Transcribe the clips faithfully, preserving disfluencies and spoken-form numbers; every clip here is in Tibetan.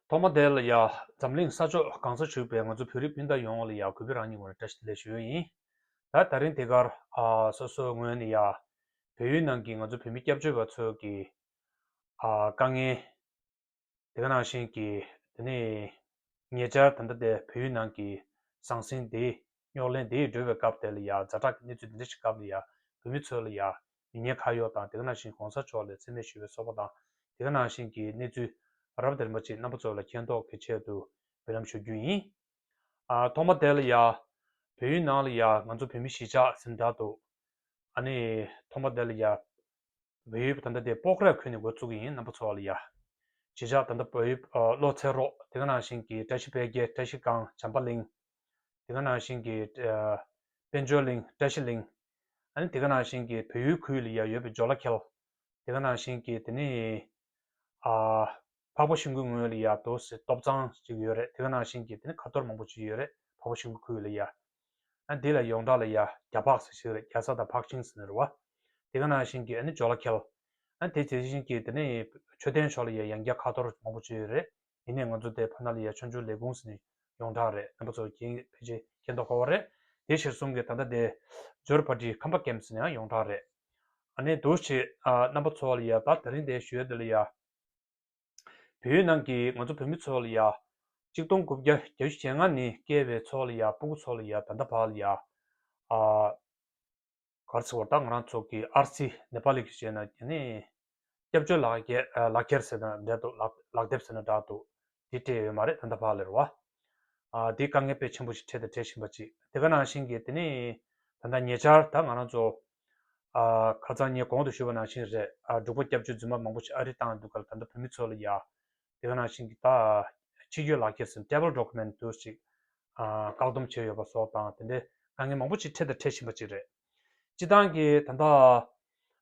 ཐོག་མ་དེ་ལ་ཡ། འཛམ་གླིང་ས་ཕྱོགས་གང་སར་བཞུགས་པའི་ང་ཚོ་བོད་རིགས་སྤུན་ཟླ་ཡོངས་ལ་ཡ་གུས་པའི་རང་ཉིད་ངོས་ནས་བཀྲ་ཤིས་བདེ་ལེགས་ཞུ་ཡི་ཡིན། ད་ད་རིང་དེ་གར་ཨ་སོ་སོའི་ངོས་ནས་ཡ། བལ་ཡུལ་ནང་གི་ང་ཚོ་བོད་མི་སྐྱབས་བཅོལ་བ་ཚོའི་གི་ཨ་དཀའ་ངལ། དེ་ག་ནང་བཞིན་གྱི་དེ་ནས་ཉེ་ཆར་ད་ལྟ་དེ་བལ་ཡུལ་ནང་གི་ཟང་ཟིང་འདི་རྙོག་གླེང་འདི་འགྲོ་བའི་སྐབས་དེ་ལ་ཡ། ཛ་དྲག་གི་གནས་ཚུལ་འདི་འདྲ་ཞིག་སྐབས་ལ་ཡ། བོད་མི་ཚོ་ལ་ཡ་མི་ཉེས་ཁ་གཡོགས་དང་། དེ་ག་ནང་བཞིན་གོང་ས་མཆོག་ལ་མཚན་སྨད་ཞུ་བའི་སོགས་པ་དང་། དེ་ག་ནང་བཞིན་གྱི་གནས་ཚུལ་རབ་དང་རིམ་པ་ཅིག་རྣམ་པ་ཚོ་ལ་མཁྱེན་རྟོགས་ཀྱི་ཆེད་དུ་འབུལ་ལམ་ཞུ་རྒྱུ་ཡིན། ཨ་ཐོག་མ་དེ་ལ་ཡ། བལ་ཡུལ་ནང་ལ་ཡ་ང་ཚོ་བོད་མི་གཞིས་ཆགས་ཟིན་དྲག་འདུག་ཨ་ནི་ཐོག་མ་དེ་ལ་ཡ། བལ་ཡུལ་ད་ལྟ་དེ་སྤོག་ར་ཁུལ་ནས་འགོ་བཙུགས་ཀྱི་ཡིན། རྣམ་པ་ཚོ་ལ་ཡ། གཞིས་ཆགས་ད་ལྟ་བལ་ཡུལ་ཨ་གློ་ཚེ་རོགས། དེ་ག་ནང་བཞིན་གྱི་བཀྲ་ཤིས་དཔལ་རྒྱལ། བཀྲ་ཤིས་སྒང་། བྱམས་པ་གླིང་། དེ་ག་ནང་བཞིན་གྱི་ཨ་དཔལ་འབྱོར་གླིང་། བཀྲ་ཤིས་གླིང་། ཨ་ནི་དེ་ག་ནང་བཞིན་གྱི་བལ་ཡུལ་ཁུལ་ལ་ཡ་ཡོད་པའི་ཇོ་ལ་ཁེལ། དེ་ག་ནང་བཞིན་གྱི་དེ་ནི་ཨ་འཕགས་པ་ཤིང་ཀུན་ངོས་ལ་ཡ་དོ་སི་སྟོབ་ཚང་ཅིག་ཡོད་རེད། དེ་ག་ནང་བཞིན་གྱི་དེ་ནི་ཁ་ཐོར་མང་པོ་ཅིག་ཡོད་རེད། འཕགས་པ་ཤིང་ཀུན་ཁུལ་ལ་ཡ། ཨ་འདི་ལ་ཡོངས་གྲགས་ལ་ཡ་རྒྱ་ཕག་ཟེར་ཞིག་རེད། རྒྱ་བཟའ་དང་ཕག་ཤིང་ཟེར་ནི་རེད་བ། དེ་ག་ནང་བཞིན་གྱི་ཨ་ནི་ཇོ་ལ་ཁེལ། ཨ་དེ་དེ་བཞིན་གྱི་དེ་ནི་མཆོད་རྟེན་ཕྱོགས་ལ་ཡ་ཡང་བསྐྱར་ཁ་ཐོར་མང་པོ་ཅིག་ཡོད་རེད། ཡིན་ནའི་ང་ཚོ་དེ་ཕ་ན་ལ་ཡ་ཆོས་འབྱུང་ལས་ཁུངས་ཟེར་ནི་ཡོངས་གྲགས་རེད། རྣམ་པ་ཚོ་མཁྱེན་ཕལ་ཆེར་མཁྱེན་མདོག་ཁ་པོ་རེད། དེ་གཞིར་བཟུང་གི་ད་ལྟ་དེ་ཇོར་པ་ཏི་ཁམས་པ་ཀེམ་ཟེར་ནི་ཡང་ཡོངས་གྲགས་རེད། ཨ་ནི་འདུག་སེ་ཨ་རྣམ་པ་ཚོ་ལ་ཡ་ད་དེ་རིང་དེ་ཞུ་ཡ་དེ་ལ་ཡ། བལ་ཡུལ་ནང་གི་ང་ཚོ་བོད་མི་ཚོ་ལ་ཡ། གཅིག་སྟོང་དགུ་བརྒྱ་བརྒྱད་ཅུ་གྱ་ལྔ་ནས་སྐྱེས་པའི་ཚོ་ལ་ཡ། སྤུ་གུ་ཚོ་ལ་ཡ། ད་ལྟ་བར་ལ་ཡ། ཨ་ག་རེ་ཟེར་བ། ད་ང་རང་ཚོ་གི་ཨར་སི་ནེ་པ་ལི་གི་བྱས་ན་དེ་ནི་སྐྱབས་བཅོལ་ལག་འཁྱེར། ཨ་ལག་འཁྱེར་ཟེར་ན་འདྲ་འདུག་ལག་ལག་དེབ་ཟེར་ན་འདྲ་འདུག་དེ་སྤྲད་ཡོད་མ་རེད། ད་ལྟ་བར་ལ་རེད་བ། ཨ་དེ་དཀའ་ངལ་དཔེ་ཆེན་པོ་ཞིག་འཕྲད་དང་འཕྲད་བཞིན་པ་ཅིག་དེ་ག་ནང་བཞིན་གྱི་དེ་ནི་ད་ལྟ་ཉེ་ཆར་ད་ང་རང་ཚོ་ཨ་ཁ་སང་ངས་གོང་དུ་ཞུས་པ་ནང་བཞིན་རེད། ཨ་འབྲུག་པ་སྐྱབས་བཅོལ་རྫུན་མ་མང་པོ་ཞིག་ཨ་རི་བཏང་འདུག་ག་ལ། ད་ལྟ་བོད་མི་ཚོ་ལ་ཡ། དེ་ག་ནང་བཞིན་གྱི་ད་ཕྱི་སྐྱོད་ལག་འཁྱེར་ཟེར། travel document འདུག་ཅིག་ཨ་བཀག་སྡོམ་བྱས་ཡོད་པ་སོགས་དང་། དེ་འདྲའི་དཀའ་ངལ་མང་པོ་ཞིག་འཕྲད་དང་འཕྲད་བཞིན་པ་ཅིག་རེད། སྤྱིར་བཏང་གི་ད་ལྟ་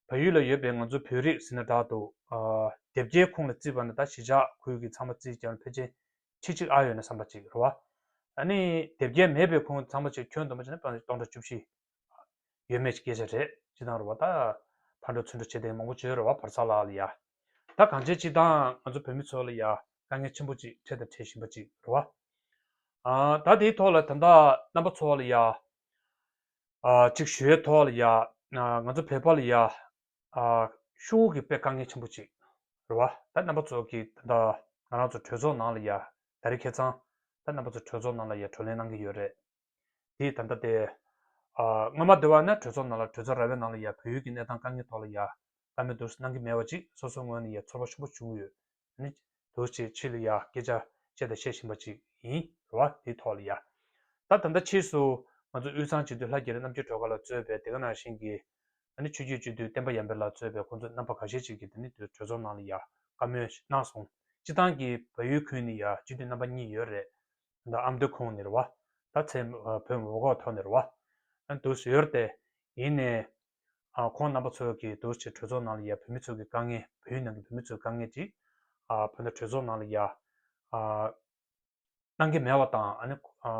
བལ་ཡུལ་ལ་ཡོད་པའི་ང་ཚོ་བོད་རིགས་ཟེར་ན་འདྲ་འདུག་ཨ་དེབ་སྐྱེལ་ཁུངས་ལ་བརྩིས་པ་ན་ད་གཞིས་ཆགས་ཁུལ་གྱི་ཚང་མ་བརྩིས་ཀྱང་ཕལ་ཆེར་ཁྱི་གཅིག་ཨ་ཡོད་ན་བསམ་པ་ཅིག་རེད་བ། ཨ་ནི་དེབ་སྐྱེལ་མེད་པའི་ཁུངས་ཚང་མ་ཅིག་ཁྱོན་བསྡོམས་པ་བྱས་ན་སྟོང་ཕྲག་བཅུ་བཞི་ཡོད་མེད་ཀྱི་སྐད་ཆ་རེད། སྤྱིར་བཏང་རེད་བ། ད་ཕར་འགྲོ་ཚུར་འགྲོ་བྱེད་མཁན་མང་པོ་ཅིག་ཡོད་རེད་བ། བར་ས་ལ་ལ་ཡ། ད་གང་ཅི་སྤྱིར་བཏང་ང་ཚོ་བོད་མི་ཚོ་ལ་ཡ་དཀའ་ངལ་ཆེན་པོ་ཅིག་འཕྲད་དང་འཕྲད་བཞིན་པ་ཅིག་རེད་བ། ཨ་ད་དེའི་ཐོག་ལ་ད་ལྟ་རྣམ་པ་ཚོ་ལ་ཡ། ཨ་གཅིག་ཞུ་ཡའི་ཐོག་ལ་ཡ། ཨ་ང་ཚོ་བོད་པ་ལ་ཡ། ཨ་ཤུགས་ཀྱི་དཔེ་དཀའ་ངལ་ཆེན་པོ་ཅིག་རེད་བ། ད་རྣམ་པ་ཚོ་གི་ད་ང་རང་ཚོ་གྲོས་ཚོགས་ནང་ལ་ཡ། ད་རེས་ཁ་སང་ད་རྣམ་པ་ཚོ་གྲོས་ཚོགས་ནང་ལ་ཡ་བགྲོ་གླེང་གནང་གི་ཡོད་རེད། དེ་ད་ལྟ་དེ། ཨ་སྔོན་མ་དེ་བ་ན་གྲོས་ཚོགས་ནང་ལ། གྲོས་ཚོགས་ར་བའི་ནང་ལ་ཡ་བལ་ཡུལ་གྱི་གནས་སྟངས་དཀའ་ངལ་ཐོག་ལ་ཡ་བཀའ་མོལ་འདུག་སེ་གནང་གི་མེད་པ་ཅིག་སོ་སོའི་ངོས་ནས་ཡ་ཚོར་བ་ཤུགས་པོ་བྱུང་གི་ཡོད། ནི་འདུག་སེ་ཕྱི་ལ་ཡ་སྐད་ཆ་བཤད་དང་བཤད་བཞིན་པ་ཅིག་ཡིན་རེད་བ། དེའི་ཐོག་ལ་ཡ། ད་ད་ལྟ་ཕྱིས་སུ་ང་ཚོ་དབུས་གཙང་སྤྱི་འཐུས་ལྷ་རྒྱ་རི་རྣམ་རྒྱལ་སྒྲོལ་དཀར་ལགས་གཙོས་པའི་དེ་ག་ནང་བཞིན་གྱི་ཨ་ནི་ཆོས་བརྒྱུད་སྤྱི་འཐུས་བསྟན་པ་ཡར་འཕེལ་ལགས་གཙོས་པའི་ཁོང་ཚོ་རྣམ་པ་ཁ་ཤས་ཅིག་གིས་དེ་ནི་གྲོས་ཚོགས་ནང་ལ་ཡ་བཀའ་མོལ་གནང་སོང་། སྤྱིར་བཏང་གི་བལ་ཡུལ་ཁུལ་ནས་ཡ་སྤྱི་འཐུས་རྣམ་པ་གཉིས་ཡོད་རེད། ད་ཨ་མདོ་ཁོངས་ནས་རེད་བ། ད་ཚེ་བོད་མི་འོས་ཁོག་ཐོག་ནས་རེད་བ། ཨ་འདུག་སེ་ཡོད་རེད་དེ། ཡིན་ནའི་ཨ་ཁོང་རྣམ་པ་ཚོ་གིས་འདུག་སེ་གྲོས་ཚོགས་ནང་ལ་ཡ་བོད་མི་ཚོ་གི་དཀའ་ངལ། བལ་ཡུལ་ནང་གི་བོད་མི་ཚོའི་དཀའ་ངལ་ཅིག་ཨ་བོད་ནང་གྲོས་ཚོགས་ནང་ལ་ཡ་ཨ་གནང་གི་མེད་པ་དང་། ཨ་ནི་ཨ་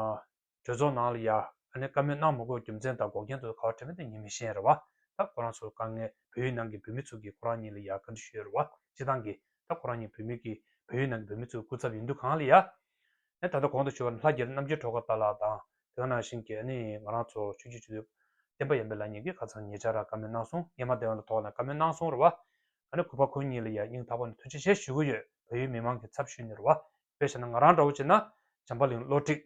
གྲོས་ཚོགས་ནང་ལ་ཡ་ཨ་ནི་བཀའ་མོལ་གནང་མ་དགོས་རྒྱུ་མཚན་དང་འགོག་རྐྱེན་དེ་ཚོ་ག་པར་འཕྲད་མིན་དེ་ངས་མི་ཤེས་རེད་བ། ད་ཁོ་རང་ཚོའི་དཀའ་ངལ། བལ་ཡུལ་ནང་གི་བོད་མི་ཚོ་གིས་ཁོ་རང་གཉིས་ལ་ཡ་བཀའ་འདྲི་ཞུས་རེད་བ། སྤྱིར་བཏང་གི་ད་ཁོ་རང་གཉིས་བོད་མི་གི་བལ་ཡུལ་ནང་གི་བོད་མི་ཚོའི་སྐུ་ཚབ་ཡིན་དུས་གང་ལ་ཡ། ཨ་ད་ལྟ་གོང་དུ་ཞུས་པ་ལྷ་རྒྱ་རི་རྣམ་རྒྱལ་སྒྲོལ་དཀར་ལགས་དང་། དེ་ག་ནང་བཞིན་གྱི་ཨ་ནི་ང་རང་ཚོ་ཆོས་བརྒྱུད་སྤྱི་འཐུས་བསྟན་པ་ཡར་འཕེལ་ལགས་གཉིས་ཀྱིས་ཁ་སང་ཉེ་ཆར་བཀའ་མོལ་གནང་སོང་། སྔོན་མ་དེ་བ་ལ་ཐོག་ནས་བཀའ་མོལ་གནང་སོང་རེད་བ། ཨ་ནི་གུས་པ་ཁོང་གཉིས་ལ་ཡ་སྙིང་ཐག་པ་ནས་ཐུགས་རྗེ་ཆེ་ཞུ་གི་ཡོད། བལ་ཡུལ་མི་མང་གི་ཚབ་ཞུས་ནས་རེད་བ། དཔེ་བཞག་ན་ང་རང་འདྲ་བོ་བྱས་ན་བྱམས་པ་གླིང་བློ་གྲོས།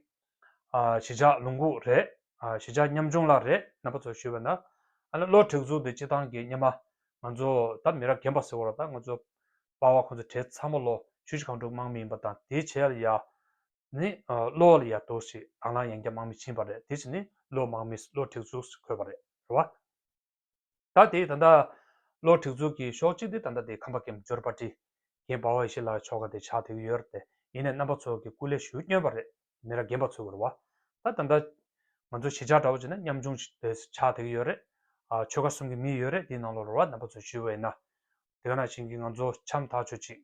ཨ་གཞིས་ཆགས་ལུང་ཁུག་རེད། ཨ་གཞིས་ཆགས་ཉམ་ཆུང་ལ་རེད། རྣམ་པ་ཚོ་ཞུས་པ་ན། ཨ་ནི་བློ་གྲོས་ཚོ་དེ་སྤྱིར་བཏང་གི་སྔོན་མ་ང་ཚོ་ད་མི་རབས་རྒན་པ་ཟེར་བ་རེད། ད་ང་ཚོ་པ་ཕ་ཁོང་ཚོ་གྲས་ཚང་མ་ལོ་ཆུ་བཞི་སྒང་དྲུག་དམག་མི་ཡིན་པ་དང་། དེའི་རྗེས་ལ་ཡ་ནི་ཨ་གློ་བ་ལ་ཡ་འདུག་སེ་དང་བླངས་ཡང་བསྐྱར་དམག་མི་ཕྱིན་པ་རེད། དེ་བྱས་ནས་གློ་དམག་མི་གློ་གྲོས་ཚོགས་སུ་འཁོད་པ་རེད། རེད་བ། ད་དེ་ད་ལྟ་གློ་གྲོས་ཚོགས་ཀྱི་ཕྱོགས་གཅིག་དེ་ད་ལྟ་དེ་ཁམས་པ་ཀེམ་ཇོར་པ་ཏི་རྒན་འབའ་བ་ཡེ་ཤེས་ལགས་ཆོ་ག་དེ་ཆགས་བསྡད་ཀྱི་ཡོད་རེད་དེ། ཡིན་ནའི་རྣམ་པ་ཚོ་གི་སྐུ་ལས་ཞུ་སྙོན་པ་རེད། མི་རབས་རྒན་པ་ཚོ་གི་རེད་བ། ད་ད་ལྟ་ང་ཚོ་གཞིས་ཆགས་འདྲ་བོ་བྱས་ན་ཉམ་ཆུང་ཞིག་དེ་ཆགས་བསྡད་ཀྱི་ཡོད་རེད། ཨ་ཆོལ་ཁ་གསུམ་གྱི་མི་ཡོད་རེད། དེའི་ནང་ལོགས་རེད་བ། རྣམ་པ་ཚོ་ཞུས་པ་ཡིན་ན། དེ་ག་ནང་བཞིན་གྱི་ང་ཚོ་འཆམ་ཐག་ཆོད་ཅིག་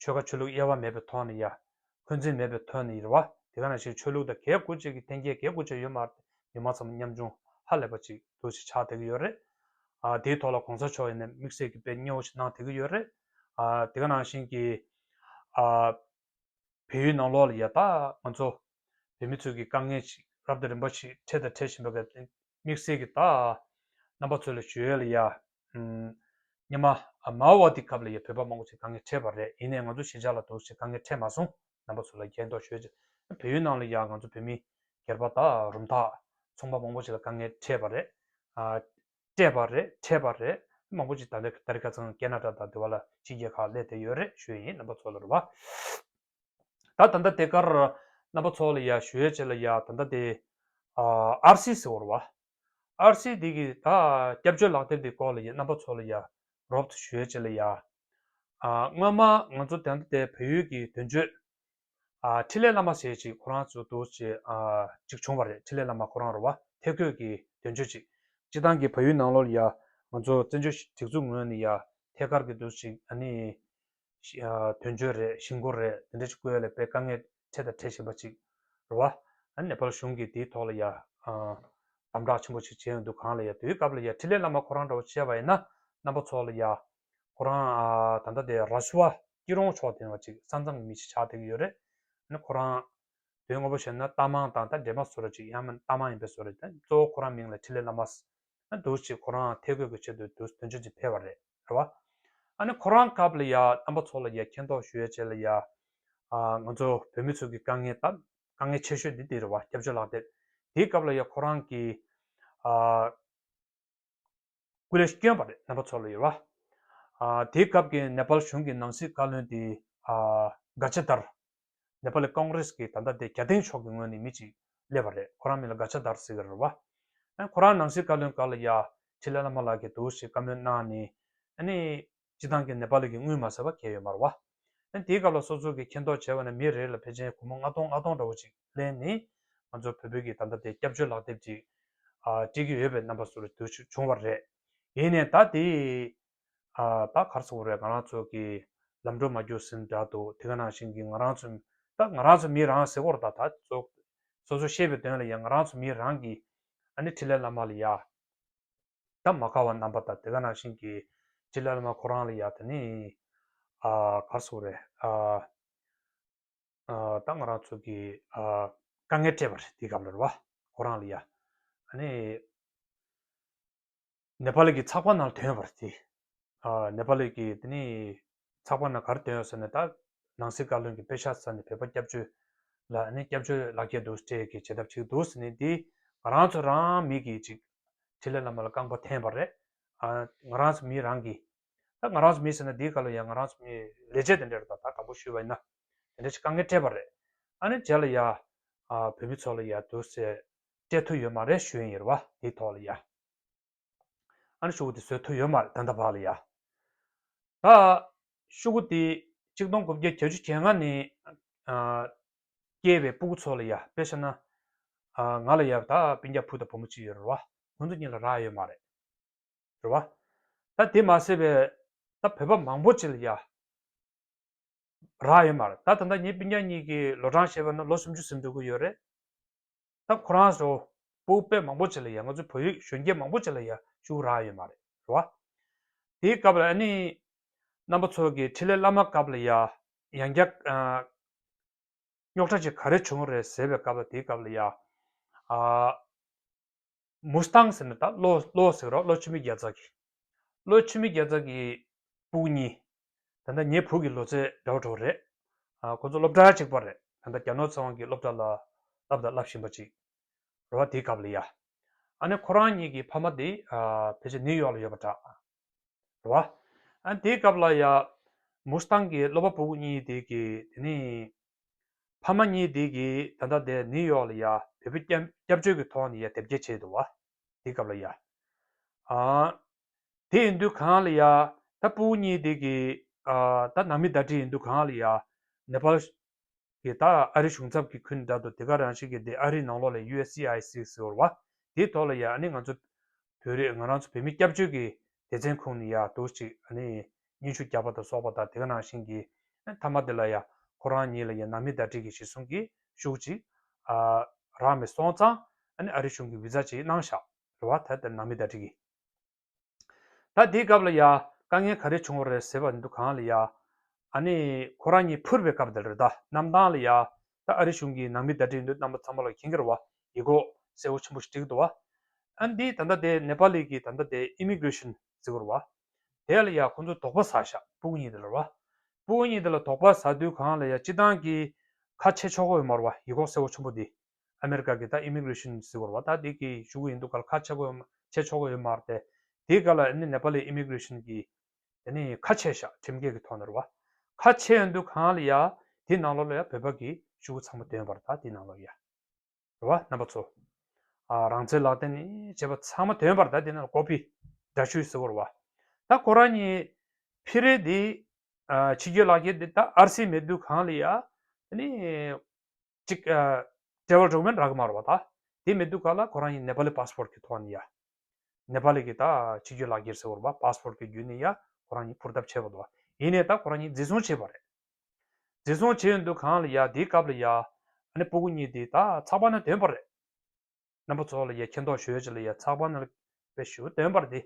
ཆོལ་ཁ་ཆོས་ལུགས་དབྱེ་བ་མེད་པའི་ཐོག་ནས་ཡ། འཁོན་འཛིན་མེད་པའི་ཐོག་ནས་ཡིན་རེད་བ། དེ་ག་ནང་བཞིན་ཆོས་ལུགས་དང་གལ་དགོས་ཅིག་གི་འཐེན་འཁྱེར་གལ་དགོས་ཅིག་ཡོད་མ་རེད། མི་མང་ཚང་མ་ཉམ་ཆུང་ཧ་ལས་པ་ཅིག་འདུག་སེ་ཆགས་བསྡད་ཀྱི་ཡོད་རེད། ཨ་དེའི་ཐོག་ལ་གོང་ས་མཆོག་ཡིན་ནའི་དམིགས་བསལ་གྱི་དཔེ་མཉེས་པོ་ཞིག་གནང་བསྡད་ཀྱི་ཡོད་རེད། ཨ་དེ་ག་ནང་བཞིན་གྱི་ཨ་ བལ་ཡུལ་ནང་ལོགས་ལ་ཡ་ད་ང་ཚོ་བོད་མི་ཚོས་ཀྱི་དཀའ་ངལ་ཞིག་རབ་དང་རིམ་པ་ཞིག་འཕྲད་དང་འཕྲད་བཞིན་པ་གི་དམིགས་བསལ་གྱི་ད་རྣམ་པ་ཚོ་ལ་ཞུ་ཡས་ལ་ཡ། ཨམ། སྔོན་མ་མའོ་ཝ་ཏི་སྐབས་ལ་ཡ་བོད་པ་མང་པོ་ཞིག་དཀའ་ངལ་འཕྲད་པ་རེད། ཡིན་ནའི་ང་ཚོ་གཞིས་ཆགས་ལ་འདུག་ཞིག་དཀའ་ངལ་འཕྲད་མ་སོང་། རྣམ་པ་ཚོ་ལ་མཁྱེན་རྟོགས་ཞུ་ཡས་ཅིག་བལ་ཡུལ་ནང་ལ་ཡ་ང་ཚོ་བོད་མི་སྒེར་པ་དང་རུམ་བཏགས་ཚོང་པ་མང་པོ་ཞིག་ལ་དཀའ་ངལ་འཕྲད་པ་རེད། ཨ། སྤྲད་པ་རེད། འཕྲད་པ་རེད། མང་པོ་ཅིག་ད་ལྟ་ད་རེས་ཁ་སང་ཁེ་ན་ཌ་དང་དེ་བ་ལ་ཕྱི་རྒྱལ་ཁག་སླེབས་བསྡད་ཡོད་རེད་ཞུ་ཡས་ཡིན། རྣམ་པ་ཚོ་ལ་རེད་བ། ད་ད་ལྟ་དེ་གར་རྣམ་པ་ཚོ་ལ་ཡ་ཞུ་ཡས་ཅིག་ལ་ཡ་ད་ལྟ་དེ་ཨ་ཨར་སི་ཟེར་བ་རེད་བ། ཨར་སི་འདི་གི་ད་སྐྱབས་བཅོལ་ལག་དེབ་འདི་སྐོར་ལ་ཡ་རྣམ་པ་ཚོ་ལ་ཡ་རོབ་ཏུ་ཞུ་ཡས་ཅིག་ལ་ཡ། ཨ། སྔོན་མ་ང་ཚོ་ད་ལྟ་དེ་བལ་ཡུལ་གྱི་དོན་གཅོད། ཨ། འཕྲིན་ལས་བླ་མ་ཟེར་ཅིག་ཁོ་རང་ཚོ་འདུག་ཅེས། ཨ། ཅིག་བྱུང་བ་རེད། འཕྲིན་ལས་བླ་མ་ཁོ་རང་རེད་བ། ཐད་བསྐོས་ཀྱི་དོན་གཅོད་ཅིག་སྤྱི་བཏང་གི་བལ་ཡུལ་ནང་ལོགས་ལ་ཡ་ང་ཚོ་བཙན་བྱོལ་སྒྲིག་འཛུགས་ངོས་ནས་ཡ་ཐད་ཀར་གྱི་འདུག་ཅིག་ཨ་ནི། ཨ། དོན་གཅོད་རེད། ཞིང་བཀོད་རེད། དེ་འདྲ་ཅིག་བསྐོས་ལ་དཔེ་དཀའ་ངལ་འཕྲད་དང་འཕྲད་བཞིན་པ་ཅིག་རེད་བ། ཨ་ནི་ནེ་པཱལ་གཞུང་གིས་དེའི་ཐོག་ལ་ཡ། ཨ། དམ་དྲག་ཆེན་པོ་ཅིག་བྱས་ཡོང་དུས་གང་ལ་ཡ་དེའི་སྐབས་ལ་ཡ་འཕྲིན་ལས་བླ་མ་ཁོ་རང་འདྲ་བོ་བྱས་པ་ཡིན་ན་རྣམ་པ་ཚོ་ལ་ཡ། ཁོ་རང་ཨ་ད་ལྟ་དེ་ར་སུ་བ་སྐྱིད་རོང་ཕྱོགས་དེ་བ་ཅིག་ས་མཚམས་ཀྱི་མི་ཞིག་ཆགས་བསྡད་ཀྱི་ཡོད་རེད། ཨ་ནི་ཁོ་རང་དོན་དངོས་པོ་བཤད་ན་རྟ་མང་དང་ད་འདྲེ་མ་བཟོ་འདྲ་ཅིག་ཡང་མིན་རྟ་མང་ཡིན་པའི་བཟོ་འདྲ་ཅིག་གཙོ་བོ་ཁོ་རང་མིང་ལ་འཕྲིན་ལས་བླ་མ་ཟེར། ཨ་འདུག་ཅིག་ཁོ་རང་ཐད་བསྐོས་ཀྱི་ཆེད་དུ་འདུག་དོན་གཅོད་ཅིག་ཕེབས་པ་རེད། རེད་བ། ཨ་ནི་ཁོ་རང་སྐབས་ལ་ཡ་རྣམ་པ་ཚོ་ལ་ཡ་མཁྱེན་རྟོགས་ཞུ་ཡས་ཆེད་ལ་ཡ། ཨ། ང་ཚོ་བོད་མི་ཚོ་གི་དཀའ་ངལ་ད་དཀའ་ངལ་ཆེ་ཤོས་འདི་འདི་རེད་བ། སྐྱབས་བཅོལ་ལག་དེབ་དེའི་སྐབས་ལ་ཡ་ཁོ་རང་གི། ཨ། སྐུ་ལས་བསྐྱོན་པ་རེད། རྣམ་པ་ཚོ་ལ་ཡོད་བ། ཨ། དེའི་སྐབས་ཀྱི་ནེ་པཱལ་གཞུང་གི་ནང་སྲིད་བཀའ་བློན་དེ། ཨ། ག་ཆ་དར། ནེ་པཱལ་ཀོང་རེས་ཀྱི་ད་ལྟ་དེ་རྒྱ་སྟེང་ཕྱོགས་ཀྱི་ངོས་ནས་མི་གཅིག་སླེབས་པ་རེད། ཁོ་རང་མིང་ལ་ག་ཆ་དར་ཟེར་གི་རེད་བ། ཨ། ཁོ་རང་ནང་སྲིད་བཀའ་བློན་སྐབས་ལ་ཡ་འཕྲིན་ལས་བླ་མ་ལགས་ཀྱིས་འདུག་ཞེས་བཀའ་མོལ་གནང་ནས། ཨ་ནི། སྤྱི་བཏང་གི་ནེ་པཱལ་གྱི་དངུལ་མ་ཟད་པ་གས་ཡོད་མ་རེད་བ། ཨ་ནི་དེའི་སྐབས་ལ་སོ་སོ་གི་མཁྱེན་རྟོགས་བྱས་པ་ན་མི་རེ་ལ་ཕལ་ཆེར་སྒོར་མོ་ལྔ་སྟོང་ལྔ་སྟོང་འདྲ་བོ་ཅིག་ལེན་ནས། ང་ཚོ་བོད་པའི་གི་ད་ལྟ་དེ་སྐྱབས་བཅོལ་ལག་དེབ་ཅིག་ཨ། སྤྲད་ཀྱི་ཡོད་པའི་རྣམ་པ་ཚོར་འདུག་བྱུང་བ་རེད། ཡིན་ནའི་ད་དེ། ཨ། ད་ག་རེ་ཟེར་དགོས་རེད། ང་རང་ཚོ་གི་ལམ་འགྲོ་མ་རྒྱུག་ཟིན་འདྲ་འདུག་དེ་ག་ནང་བཞིན་གྱི་ང་རང་ཚོ། ད་ང་རང་ཚོ་མི་རང་ཟེར་དགོས་རེད། ད་ད་ཚོ་སོ་སོ་ཤེས་པའི་དོན་ལ་ཡང་ང་རང་ཚོ་མི་རང་གི་ཨ་ནི་འཕྲིན་ལས་བླ་མ་ལ་ཡ། ད་མ་དགའ་བ་རྣམ་པ་དང་དེ་ག་ནང་བཞིན་གྱི་འཕྲིན་ལས་བླ་མ་ཁོ་རང་ལ་ཡ་ད་ནི། ཨ། ག་རེ་ཟེར་དགོས་རེད། ཨ། ཨ། ད་ང་རང་ཚོ་གི། ཨ། དཀའ་ངལ་སྤྲད་པ་རེད། དེའི་སྐབས་ལ་རེད་བ། ཁོ་རང་ལ་ཡ། ཨ་ནི། ནེ་པཱལ་གྱི་ཚགས་པར་ནང་ལ་ཐོན་པ་རེད་དེ། ཨ། ནེ་པཱལ་གྱི་དེ་ནི་ཚགས་པར་ནང་ག་རེ་ཐོན་ཡོད་ཟེར་ན། ད་ནང་སྲིད་བཀའ་བློན་གྱིས་དཔེ་ཆ་ས་ནས་བོད་པ་སྐྱབས་བཅོལ་ལ་ནི་སྐྱབས་བཅོལ་ལག་འཁྱེར་འདུག་སྤྲད་ཀྱི་བྱེད་ཐབས་བྱེད་འདུག་ཟེར་ནས། འདི་ང་རང་ཚོ་རང་མི་གིས་ཅིག་འཕྲིན་ལས་བླ་མ་ལ་རྐང་པ་འཐེན་པ་རེད། ཨ། ང་རང་ཚོ་མི་རང་གིས། ད་ང་རང་ཚོ་མི་ཟེར་ན་འདིའི་སྐབས་ལ་ཡང་ང་རང་ཚོ་མི་ལས་བྱེད་དེ་འདྲ་རེད། ད་ད་དྲང་པོ་ཞུས་པ་ཡིན་ན་དེ་འདྲ་ཞིག་དཀའ་ངལ་འཕྲད་པ་རེད། ཨ་ནི་རྗེས་ལ་ཡ། ཨ། བོད་མི་ཚོ་ལ་ཡ་འདུག་སེ་སྤྲད་ཐུབ་ཡོད་མ་རེད་ཞུ་ཡིན་རེད་བ། དེའི་ཐོག་ལ་ཡ། ཨ་ནི་ཤོག་བུ་དེ་བཟོ་ཐུབ་ཡོད་མ་རེད་ད་ལྟ་བར་ལ་ཡ། ད་ཤོག་བུ་དེ་གཅིག་སྟོང་དགུ་བརྒྱ་བརྒྱད་ཅུ་གྱ་ལྔ་ནས། ཨ། སྐྱེས་པའི་སྤུ་གུ་ཚོ་ལ་ཡ། དཔེ་བཞག་ན། ཨ། ང་ལ་ཡ་ད་སྤུན་ཀྱག་བུ་དང་བུ་མོ་གཅིག་ཡོད་རེད་བ། ཁོང་ཚོ་གཉིས་ལ་རག་ཡོད་མ་རེད། རེད་བ། ད་དེ་མ་ཟད་པའི་ད་བོད་པ་མང་པོ་ཅིག་ལ་ཡ་རག་ཡོད་མ་རེད། ད་ད་ལྟ་ངའི་སྤུན་ཀྱག་གཉིས་ཀྱི་ལོ་གྲངས་བཤད་པ་ན་ལོ་སུམ་ཅུ་ཟིན་འགྲོ་གི་ཡོད་རེད། ད་ཁོ་རང་ཚོ་སྤུ་གུ་དཔེ་མང་པོ་ཅིག་ལ་ཡ། ང་ཚོ་བོད་ཡིག་གཞོན་སྐྱེས་མང་པོ་ཅིག་ལ་ཡ་ཤོག་བུ་རག་ཡོད་མ་རེད། རེད་བ། དེའི་སྐབས་ལ་ཨ་ནི་རྣམ་པ་ཚོ་གི་འཕྲིན་ལས་བླ་མ་སྐབས་ལ་ཡ་ཡང་བསྐྱར། ཨ། རྙོག་དྲ་ཅིག་ག་རེ་བྱུང་རེད་ཟེར་བའི་སྐབས་ལ། དེའི་སྐབས་ལ་ཡ། ཨ། མུ་སི་ཏང་ཟེར་ནས། ད་གློ་གློ་ཟེར་རོགས། གློ་འཆི་མེད་རྒྱལ་ཚབ་ཀྱི། གློ་འཆི་མེད་རྒྱལ་ཚབ་ཀྱི་སྤུ་གུ་གཉིས། ད་ལྟ་ངའི་བུ་གི་ལོ་ཚད་འདྲ་བོ་འདྲ་བོ་རེད། ཨ། ཁོ་ཚོ་སློབ་གྲྭ་གཅིག་པ་རེད། ད་ལྟ་རྒྱ་ནོར་ཚེ་དབང་གི་སློབ་གྲྭ་ལ་བསླབ་དང་བསླབ་བཞིན་པ་ཅིག་རེད་བ། དེའི་སྐབས་ལ་ཡ། ཨ་ནི་ཁོ་རང་གཉིས་ཀྱི་ཕ་མ་དེ། ཨ། ཕལ་ཆེར་ནིའུ་ཡོག་ལ་ཡོད་པ་འདྲ། རེད་བ། ཨ། དེའི་སྐབས་ལ་ཡ། མུ་སི་ཏང་གི་གློ་བ་སྤུ་གུ་གཉིས་དེ་གི་དེ་ནི། ཕ་མ་གཉིས་དེ་གི་ད་ལྟ་དེ་ནིའུ་ཡོག་ལ་ཡ་བོད་པའི་སྐྱབས་སྐྱབས་བཅོལ་གྱི་ཐོག་ནས་ཡ་དེབ་སྐྱེལ་བྱས་འདུག་བ། དེའི་སྐབས་ལ་ཡ། ཨ། དེ་ཡིན་དུས་གང་ལ་ཡ། ད་སྤུ་གུ་གཉིས་དེ་གི། ཨ། ད་ནང་མི་ཟླ་སྒྲིལ་ཡིན་དུས་གང་ལ་ཡ། ནེ་པཱལ་གི་ད་ཨ་རི་གཞུང་ཚབ་ཀྱི་ཁུལ་འདྲ་འདུག་དེ་ག་རང་བཞིན་གྱི་དེ་ཨ་རིའི་ནང་ལོགས་ལ་ཡུ་ཨེས་སི་ཨའི་སི་ཟེར་བ། དེའི་ཐོག་ལ་ཡ་ཨ་ནི་ང་ཚོ་བོད་རིགས། ང་རང་ཚོ་བོད་མི་སྐྱབས་བཅོལ་གྱི་སྡེ་ཚན་ཁོངས་ནས་ཡ་འདུག་ཅིག་ཨ་ནི་སྙན་ཞུ་རྒྱག་པ་དང་སོགས་པ་དང་། དེ་ག་ནང་བཞིན་གྱི་མཐའ་མ་དེ་ལ་ཡ་ཁོ་རང་གཉིས་ལ་ཡ་ནང་མི་ཟླ་སྒྲིལ་གྱི་གཞི་བཟུང་གི་ཤོག་གུ་ཅིག་ཨ། རག་མེད་སོང་ཙང་། ཨ་ནི་ཨ་རི་གཞུང་གིས་བི་ཛ་ཅིག་གནང་བཞག་རེད་བ། ད་ལྟ་ནང་མི་ཟླ་སྒྲིལ་གྱི། ད་དེའི་སྐབས་ལ་ཡ་དཀའ་ངལ་ག་རེ་བྱུང་བ་རེད་ཟེར་བ་འདུག་གང་ལ་ཡ། ཨ། ཨ་ནི་ཁོ་རང་གཉིས་འཕུར་བའི་སྐབས་དེ་རེད་ད། གནམ་ཐང་ལ་ཡ། ད་ཨ་རི་གཞུང་གི་ནང་མི་བརྡ་སྤྲོད་འདི་རྣམ་པ་ཚང་མ་ལ་མཁྱེན་གྱི་རེད་བ། ཡིག་སྐོགས་གསལ་པོ་ཆེན་པོ་ཞིག་བྲིས་འདུག་བ། ཨ་འདི་ད་ལྟ་དེ་ནེ་པ་ལི་གི་ད་ལྟ་དེ་ཨི་མི་གྷི་རེ་ཤན་ཟེར་གྱི་རེད་བ། དེ་ལ་ཡ་ཁོ་ཚོ་དོགས་པ་ཟ་ཤག་སྤུ་གུ་གཉིས་དེ་ལ་རེད་བ། སྤུ་གུ་གཉིས་དེ་ལ་དོགས་པ་ཟ་དུས་གང་ལ་ཡ་སྤྱི་བཏང་གི་ཁ་ཕྱེ་ཆོག་གི་ཡོད་མ་རེད་བ། ཡིག་སྐོགས་གསལ་པོ་ཆེན་པོ་འདི། ཨ་མེ་རི་ཀ་གི་ད་ཨི་མི་གྷི་རེ་ཤན་ཟེར་གྱི་རེད་བ། ད་འདི་གི་ཤོག་གུ་ཡིན་དུས་ག་ལ་ཁ་ཕྱེ་གི་ཡོད་མ་ཕྱེ་ཆོག་གི་ཡོད་མ་རེད་དེ། དེའི་སྐབས་ལ་ཨ་ནི་ནེ་པ་ལི་ཨི་མི་གྷི་རེ་ཤན་གི་དེ་ནི་ཁ་ཕྱེ་ཤག་ཁྲིམས་འགལ་གྱི་ཐོག་ནས་རེད་བ། ཁ་ཕྱེ་ཡོང་དུས་གང་ལ་ཡ། དེ་ནང་ལོགས་ལ་ཡ་བོད་པ་གི་ཤོག་གུ་ཚང་མ་ཐོན་པ་རེད་ད། དེ་ནང་ལོགས་ཡ། རེད་བ་རྣམ་པ་ཚོ། ཨ་རང་བཙན་ལག་དེབ་ནས་བྱས་པ་ཚང་མ་ཐོན་པ་རེད་ད། དེ་ནང་ལ་ཀོ་པི་འདྲ་བཤུས་ཟེར་གྱི་རེད་བ། ད་ཁོ་རང་གཉིས་ཕི་རེ་དེ། ཨ་ཕྱི་རྒྱལ་ལག་འཁྱེར་དེ་ད་ཨར་སི་མེད་དུས་གང་ལ་ཡ། དེ་ནི། གཅིག་ཨ། travel document རག་གི་མ་རེད་བ་ད། དེ་མེད་དུས་ག་ལ་ཁོ་རང་གཉིས་ནེ་པ་ལི་པ་སི་པོར་གི་ཐོག་ནས་ཡ། ནེ་པ་ལི་གི་ད་ཕྱི་རྒྱལ་ལག་འཁྱེར་ཟེར་བ་རེད་བ། པ་སི་པོར་གི་བརྒྱུད་ནས་ཡ་ཁོ་རང་གཉིས་འཕུར་ཐབས་བྱས་པ་འདུག་བ། ཡིན་ནའི་ད་ཁོ་རང་གཉིས་འཛིན་བཟུང་བྱས་པ་རེད། འཛིན་བཟུང་བྱས་ཡོང་དུས་གང་ལ་ཡ་དེའི་སྐབས་ལ་ཡ། ཨ་ནི་སྤུ་གུ་གཉིས་དེ་ད་ཚགས་པར་ནང་ཐོན་པ་རེད། རྣམ་པ་ཚོ་ལ་ཡ་མཁྱེན་རྟོགས་ཞུ་ཡ་ཅིག་ལ་ཡ་ཚགས་པར་ནང་ལ་དཔེ་ཞེ་པོ་ཐོན་པ་རེད་དེ།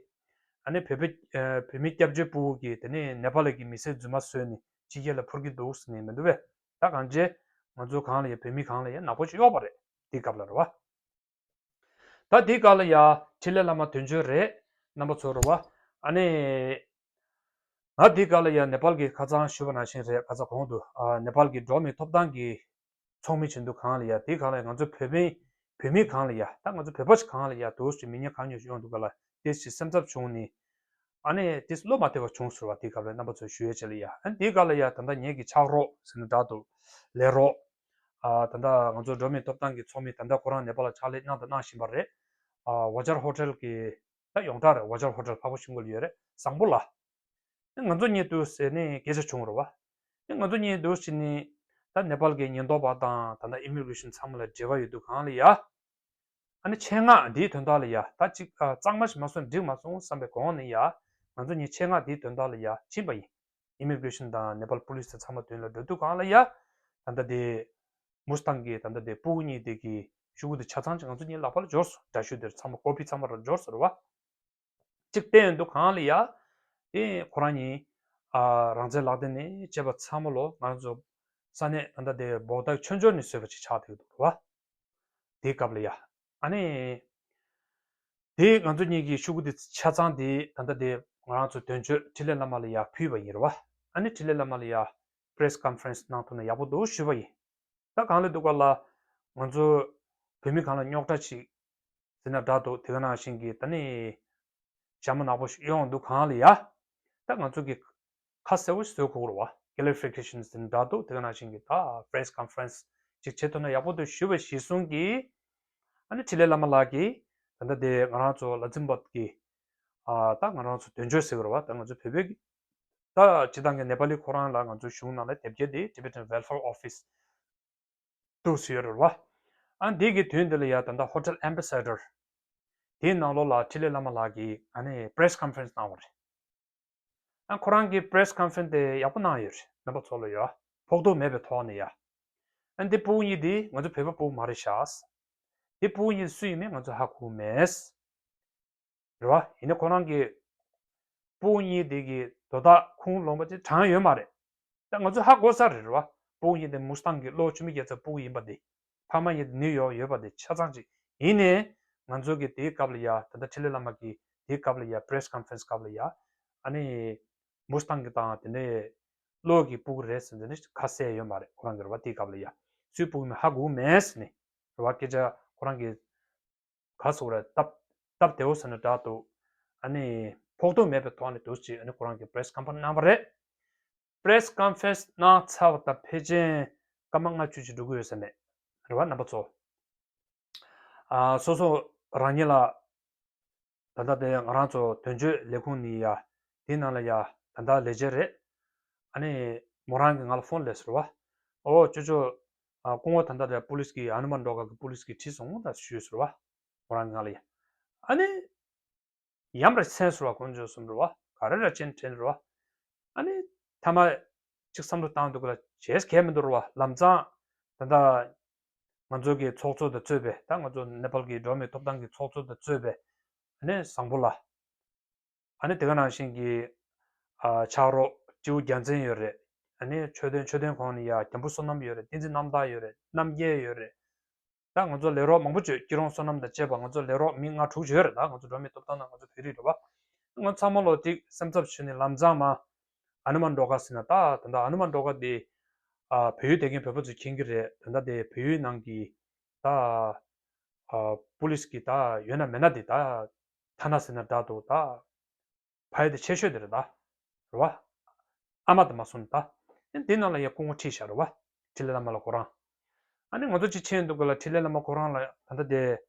ཨ་ནི་བོད་པའི་ཨ། བོད་མི་སྐྱབས་བཅོལ་སྤུ་གུ་གིས་དེ་ནས་ནེ་པ་ལི་གི་མི་སེར་རྫུན་མ་བཟོས་ནས་ཕྱི་རྒྱལ་ལ་འཕུར་གྱི་འདུག་ཟེར་ནས་མི་འདུག་པས། ད་གང་བྱས། ང་ཚོ་གང་ལ་ཡ་བོད་མི་གང་ལ་ཡ་ནག་པོ་ཅིག་གཡོགས་པ་རེད། དེའི་སྐབས་ལ་རེད་བ། ད་དེའི་སྐབས་ལ་ཡ་འཕྲིན་ལས་བླ་མ་དོན་གཅོད་རེད། རྣམ་པ་ཚོ་རེད་བ། ཨ་ནི། ང་དེའི་སྐབས་ལ་ཡ་ནེ་པཱལ་གྱི་ཁ་སང་ཞུས་པ་ནང་བཞིན་རེད། ཁ་སང་གོང་དུ་ཨ། ནེ་པཱལ་གྱི་འགྲོ་བ་མིའི་ཐོབ་ཐང་གི་ཚོགས་མི་བྱེད་དུས་གང་ལ་ཡ། དེའི་གང་ལ་ཡ་ང་ཚོ་བོད་མི་བོད་མི་གང་ལ་ཡ། ད་ང་ཚོ་བོད་པ་ཞིག་གང་ལ་ཡ་དུས་ཀྱི་མི་ཉམས་གང་ཉུང་ཞིག་ཡོང་དུས་ག་ལ་དེ་ཞིག་སེམས་འཚབ་བྱུང་ནས། ཨ་ནི་དེ་བློ་མ་བདེ་བ་བྱུང་ཟེར་བ། དེའི་སྐབས་ལ་རྣམ་པ་ཚོ་ཞུ་ཡས་ཆེད་ལ་ཡ། ཨ་ནི་དེའི་སྐབས་ལ་ཡ་ད་ལྟ་ངེད་ཀྱི་ཕྱག་རོགས་ཟེར་ན་འདྲ་འདུག་ལས་རོགས། ཨ་ད་ལྟ་ང་ཚོ་འགྲོ་བ་མིའི་ཐོབ་ཐང་གི་ཚོགས་མི་ད་ལྟ་ཁོ་རང་ནེ་པཱལ་ལ་ཕྱག་ལས་གནང་དང་གནང་བཞིན་པ་རེད། ཨ་ཝ་ཇར་ཧོ་ཊེལ་གྱི་ད་ཡོངས་གྲགས་རེད། ཝ་ཇར་ཧོ་ཊེལ་འཕགས་པ་ཤིང་ཀུན་ལ་ཡོད་རེད། བཟང་པོ་ལ། ང་ཚོ་གཉིས་འདུག་ཟེར་ནས་སྐད་ཆ་བྱུང་རེད་བ། ང་ཚོ་གཉིས་འདུག་ཟེར་ནས་ད་ནེ་པཱལ་གྱི་ཉེན་རྟོག་པ་དང་ད་ལྟ་ཨི་མི་གྷི་རེ་ཤན་ཚང་མ་ལ་འབྲེལ་བ་ཡོད་དུས་གང་ལ་ཡ། ཨ་ནི་ཆེད་མངགས་འདིའི་དོན་དག་ལ་ཡ། ད་ཅིག་ཨ། གཙང་མ་ཞིག་མ་སོང་འགྲིག་མ་སོང་བསམ་པའི་སྒོ་ནས་ཡ། ང་ཚོ་གཉིས་ཆེད་མངགས་འདིའི་དོན་དག་ལ་ཡ་ཕྱིན་པ་ཡིན། ཨི་མི་གྷི་རེ་ཤན་དང་ནེ་པཱལ་པུ་ལིས་དེ་ཚང་མ་མདུན་ལ་འགྲོ་དུས་གང་ལ་ཡ། ད་ལྟ་དེ་མུ་སི་ཐང་གི་ད་ལྟ་དེ་སྤུ་གུ་གཉིས་དེ་གི་ཤོག་གུ་དེ་ཆ་ཚང་ཅིག་ང་ཚོ་གཉིས་ལག་པ་ལ་འབྱོར་སོང་། འདྲ་བཤུས་དེར་ཚང་མ་ཀོ་པི་ཚང་མ་ར་འབྱོར་སོང་རེད་བ། གཅིག་བལྟས་ཡོང་དུས་གང་ལ་ཡ། དེ་ཁོ་རང་གཉིས། ཨ། རང་བཙན་ལག་དེབ་ནས་བྱས་པ་ཚང་མ་ལོ་ང་ཚོ་ས་གནས་ད་ལྟ་དེ་བོག་ཏའི་ཆོས་འབྱོར་ནས་བཟོས་པ་ཅིག་ཆགས་བསྡད་འདུག་རེད་བ། དེའི་སྐབས་ལ་ཡ། ཨ་ནི། དེ་ང་ཚོ་གཉིས་ཀྱི་ཤོག་གུ་དེ་ཆ་ཚང་དེ་ད་ལྟ་དེ་ང་རང་ཚོ་དོན་གཅོད་འཕྲིན་ལས་བླ་མ་ལ་ཡ་ཕུལ་བ་ཡིན་རེད་བ། ཨ་ནི་འཕྲིན་ལས་བླ་མ་ལ་ཡ་པི་རེ་སི་ཀོན་ཕ་རེན་སི་གནང་ཐུབ་ན་ཡག་པོ་འདུག་ཞུས་པ་ཡིན། ད་གང་ལ་འདུག་ག་ལ། ང་ཚོ་བོད་མི་གང་ལ་རྙོག་དྲ་ཅིག་ཟེར་ན་འདྲ་འདུག་དེ་ག་ནང་བཞིན་གྱི་ད་ནི་ཞྭ་མོ་ནག་པོ་ཞིག་ཡོང་འདུག་གང་ལ་ཡ། ད་ང་ཚོ་གི་ཁ་གསལ་པོ་ཞིག་བཟོ་དགོས་རེད་བ། ཀེ་ལེ་རི་ཕི་ཀེ་ཤན་ཟེར་ན་འདྲ་འདུག་དེ་ག་ནང་བཞིན་གྱི་ད་པི་རེ་སི་ཀོན་ཕ་རེན་སི་ཅིག་བྱེད་ཐུབ་ན་ཡག་པོ་འདུག་ཞུ་བ་གཞིར་བཟུང་གིས། ཨ་ནི་འཕྲིན་ལས་བླ་མ་ལགས་ཀྱིས་ད་ལྟ་དེ་ང་རང་ཚོ་ལ་ཛིམ་བྷག་གི། ཨ། ད་ང་རང་ཚོ་དོན་གཅོད་ཟེར་གྱི་རེད་བ། ད་ང་ཚོ་བོད་པའི་གི། ད་སྤྱི་བཏང་གི་ནེ་པ་ལི་ཁོ་རང་ལ་ང་ཚོའི་གཞུང་ནང་ལ་དེབ་སྐྱེལ་དེ་Tibetan Welfare Office འདུག་སེ་ཡོད་རེད་བ། ཨ་འདི་གི་དོན་འདི་ལ་ཡ་ད་ལྟ་Hotel Ambassador དེའི་ནང་ལོགས་ལ་འཕྲིན་ལས་བླ་མ་ལགས་ཀྱིས་ཨ་ནི་པི་རེ་སི་ཀོན་ཕ་རེན་སི་གནང་བ་རེད། ཨ་ཁོ་རང་གིས་པི་རེ་སི་ཀོན་ཕ་རེན་སི་དེ་ཡག་པོ་གནང་ཡོད་རེད། རྣམ་པ་ཚོ་ལ་ཡ་ཕོག་ཐུག་མེད་པའི་ཐོག་ནས་ཡ། ཨ་འདི་སྤུ་གུ་གཉིས་འདི་ང་ཚོ་བོད་པ་སྤུ་གུ་མ་རེད་ཤག་འདི་སྤུ་གུ་གཉིས་སུ་ཡིན་མིན་ང་ཚོ་ཧ་གོ་མེད། རེད་བ། ཡིན་ནའི་ཁོ་རང་གི་སྤུ་གུ་གཉིས་དེ་གི་དོ་བདག་ཁུངས་ལོངས་པ་ཅིག་དྲངས་ཡོད་མ་རེད། ད་ང་ཚོ་ཧ་གོ་ས་རེད། རེད་བ། སྤུ་གུ་གཉིས་དེ་མུ་སི་ཐང་གི་གློ་བོ་ཆུ་མིག་རྒྱལ་མཚན་སྤུ་གུ་ཡིན་པ་དེ། ཕ་མ་གཉིས་དེ་ནིའུ་ཡོག་ཡོད་པ་དེ་ཆ་ཚང་ཅིག་ཡིན་ནའི། ང་ཚོ་གི་དེའི་སྐབས་ལ་ཡ་ད་ལྟ་འཕྲིན་ལས་བླ་མ་གི་དེའི་སྐབས་ལ་ཡ་པི་རེ་སི་ཀོན་ཕ་རེན་སི་སྐབས་ལ་ཡ། ཨ་ནི་མུ་སི་ཐང་གི་དང་དེ་འདྲའི་གློ་གི་སྤུ་གུ་རེད་ཟེར་ནས་ཁ་གསལ་ཡོད་མ་རེད། ཁོ་རང་གི་རེད་བ། དེའི་སྐབས་ལ་ཡ་སུའི་སྤུ་གུ་མིན་ཧ་གོ་མེད་ཟེར་ནས། རེད་བ། སྐད་ཆ་ཁོ་རང་གི་ག་སོགས་རེད། སྟབས་སྟབས་བདེ་བོ་ཟེར་ན་འདྲ་འདུག་ཨ་ནི་ཕོག་ཐུག་མེད་པའི་ཐོག་ནས་འདུག་ཅེས་ཨ་ནི་ཁོ་རང་གིས་པི་རེ་སི་ཀོན་ཕ་རེན་སི་གནང་བ་རེད། པི་རེ་སི་ཀོན་ཕ་རེན་སི་གནང་ཚར་བ་དང་ཕལ་ཆེར་སྐར་མ་ལྔ་བཅུ་ཅིག་འགྲོ་གི་ཡོད་ས་མེད། རེད་བ། རྣམ་པ་ཚོ། ཨ་སོ་སོ་རང་ཉིད་ལ་ད་ལྟ་དེ་ང་རང་ཚོ་དོན་གཅོད་ལས་ཁུངས་ནས་ཡ་དེའི་ནང་ལ་ཡ་ད་ལྟ་ལས་བྱེད་རེད། ཨ་ནི་མོ་རང་གིས་ང་ལ་ཕོན་སླེབས་ཟེར་བ། ཨོ་ཅོ་ཅོ། ཨ་སྐུ་ངོ་ད་ལྟ་དེ་པུ་ལིས་ཀྱི་ཨ་ནུ་མན་ཌོ་གྷར་གྱི་པུ་ལིས་ཀྱིས་ཁྲིད་སོང་ད་ཞུས་ཟེར་བ། མོ་རང་གིས་ང་ལ་ཡ། ཨ་ནི། ཡམ་ར་སེན་སུ་ར་ཁོང་ཚོས་གསུངས་རེད་བ། ག་རེ་ར་ཅན་དྲན་རེད་བ། ཨ་ནི་ཐ་མ་གཅིག་བསམ་བློ་བཏང་འདུག་ག་ལ་བྱས་གལ་མི་འདུག་རེད་བ། ལམ་སང་ད་ལྟ་ང་ཚོ་གི་ཚོགས་གཙོ་དང་གཙོས་པའི་ད་ང་ཚོ་ནེ་པཱལ་གྱི་འགྲོ་བ་མིའི་ཐོབ་ཐང་གི་ཚོགས་གཙོ་དང་གཙོས་པའི་ཨ་ནི་བཟང་པོ་ལགས། ཨ་ནི་དེ་ག་ནང་བཞིན་གྱི་ཨ་ཕྱག་རོགས་སྤྱི་བོ་རྒྱལ་མཚན་ཡོད་རེད། ཨ་ནི་མཆོད་རྟེན། མཆོད་རྟེན་གོང་ནས་ཡ་རྒྱལ་པོ་བསོད་ནམས་ཡོད་རེད། བསྟན་འཛིན་རྣམ་དག་ཡོད་རེད། རྣམ་རྒྱལ་ཡོད་རེད། ད་ང་ཚོ་ལས་རོགས་མང་པོ་བྱོས། སྐྱིད་རོང་བསོད་ནམས་དང་བཅས་པ་ང་ཚོ་ལས་རོགས་མི་ལྔ་དྲུག་བྱོས་རེད། ད་ང་ཚོ་འགྲོ་མི་སྟོབས་དང་ན་ང་ཚོ་བོད་རིགས་རེད་བ། ང་ཚང་མ་ལོ་ཏིག་སེམས་འཚབ་བྱས་ནས་ལམ་སང་མ་ཨ་ནུ་མན་ཌོ་ག་ཟེར་ན། ད་ད་ལྟ་ཨ་ནུ་མན་ཌོ་ག་དེ་ཨ་བལ་ཡུལ་བསྡད་མཁན་བོད་པ་ཚོས་མཁྱེན་གྱི་རེད། ད་ལྟ་དེ་བལ་ཡུལ་ནང་གི་ད་ཨ་པུ་ལིས་ཀྱི་ད་ཡོད་ན་མེད་ན་དེ་ད་ཐ་ན་ཟེར་ན་འདྲ་འདུག་ད་ཕ་ཡུལ་དེ་ཆེ་ཤོས་དེ་རེད་ད། རེད་བ། ཨ་མ་དེ་མ་སོང་ད། ཨེ་དེ་ནང་ལ་ཡ་སྐུ་ངོ་ཁྲིད་བཞག་རེད་བ། འཕྲིན་ལས་བླ་མ་ལ་ཁོ་རང་། ཨ་ནི་ང་ཚོ་ཅིག་ཕྱིན་འདུག་ག་ལ། འཕྲིན་ལས་བླ་མ་ཁོ་རང་ལ་ད་ལྟ་དེ་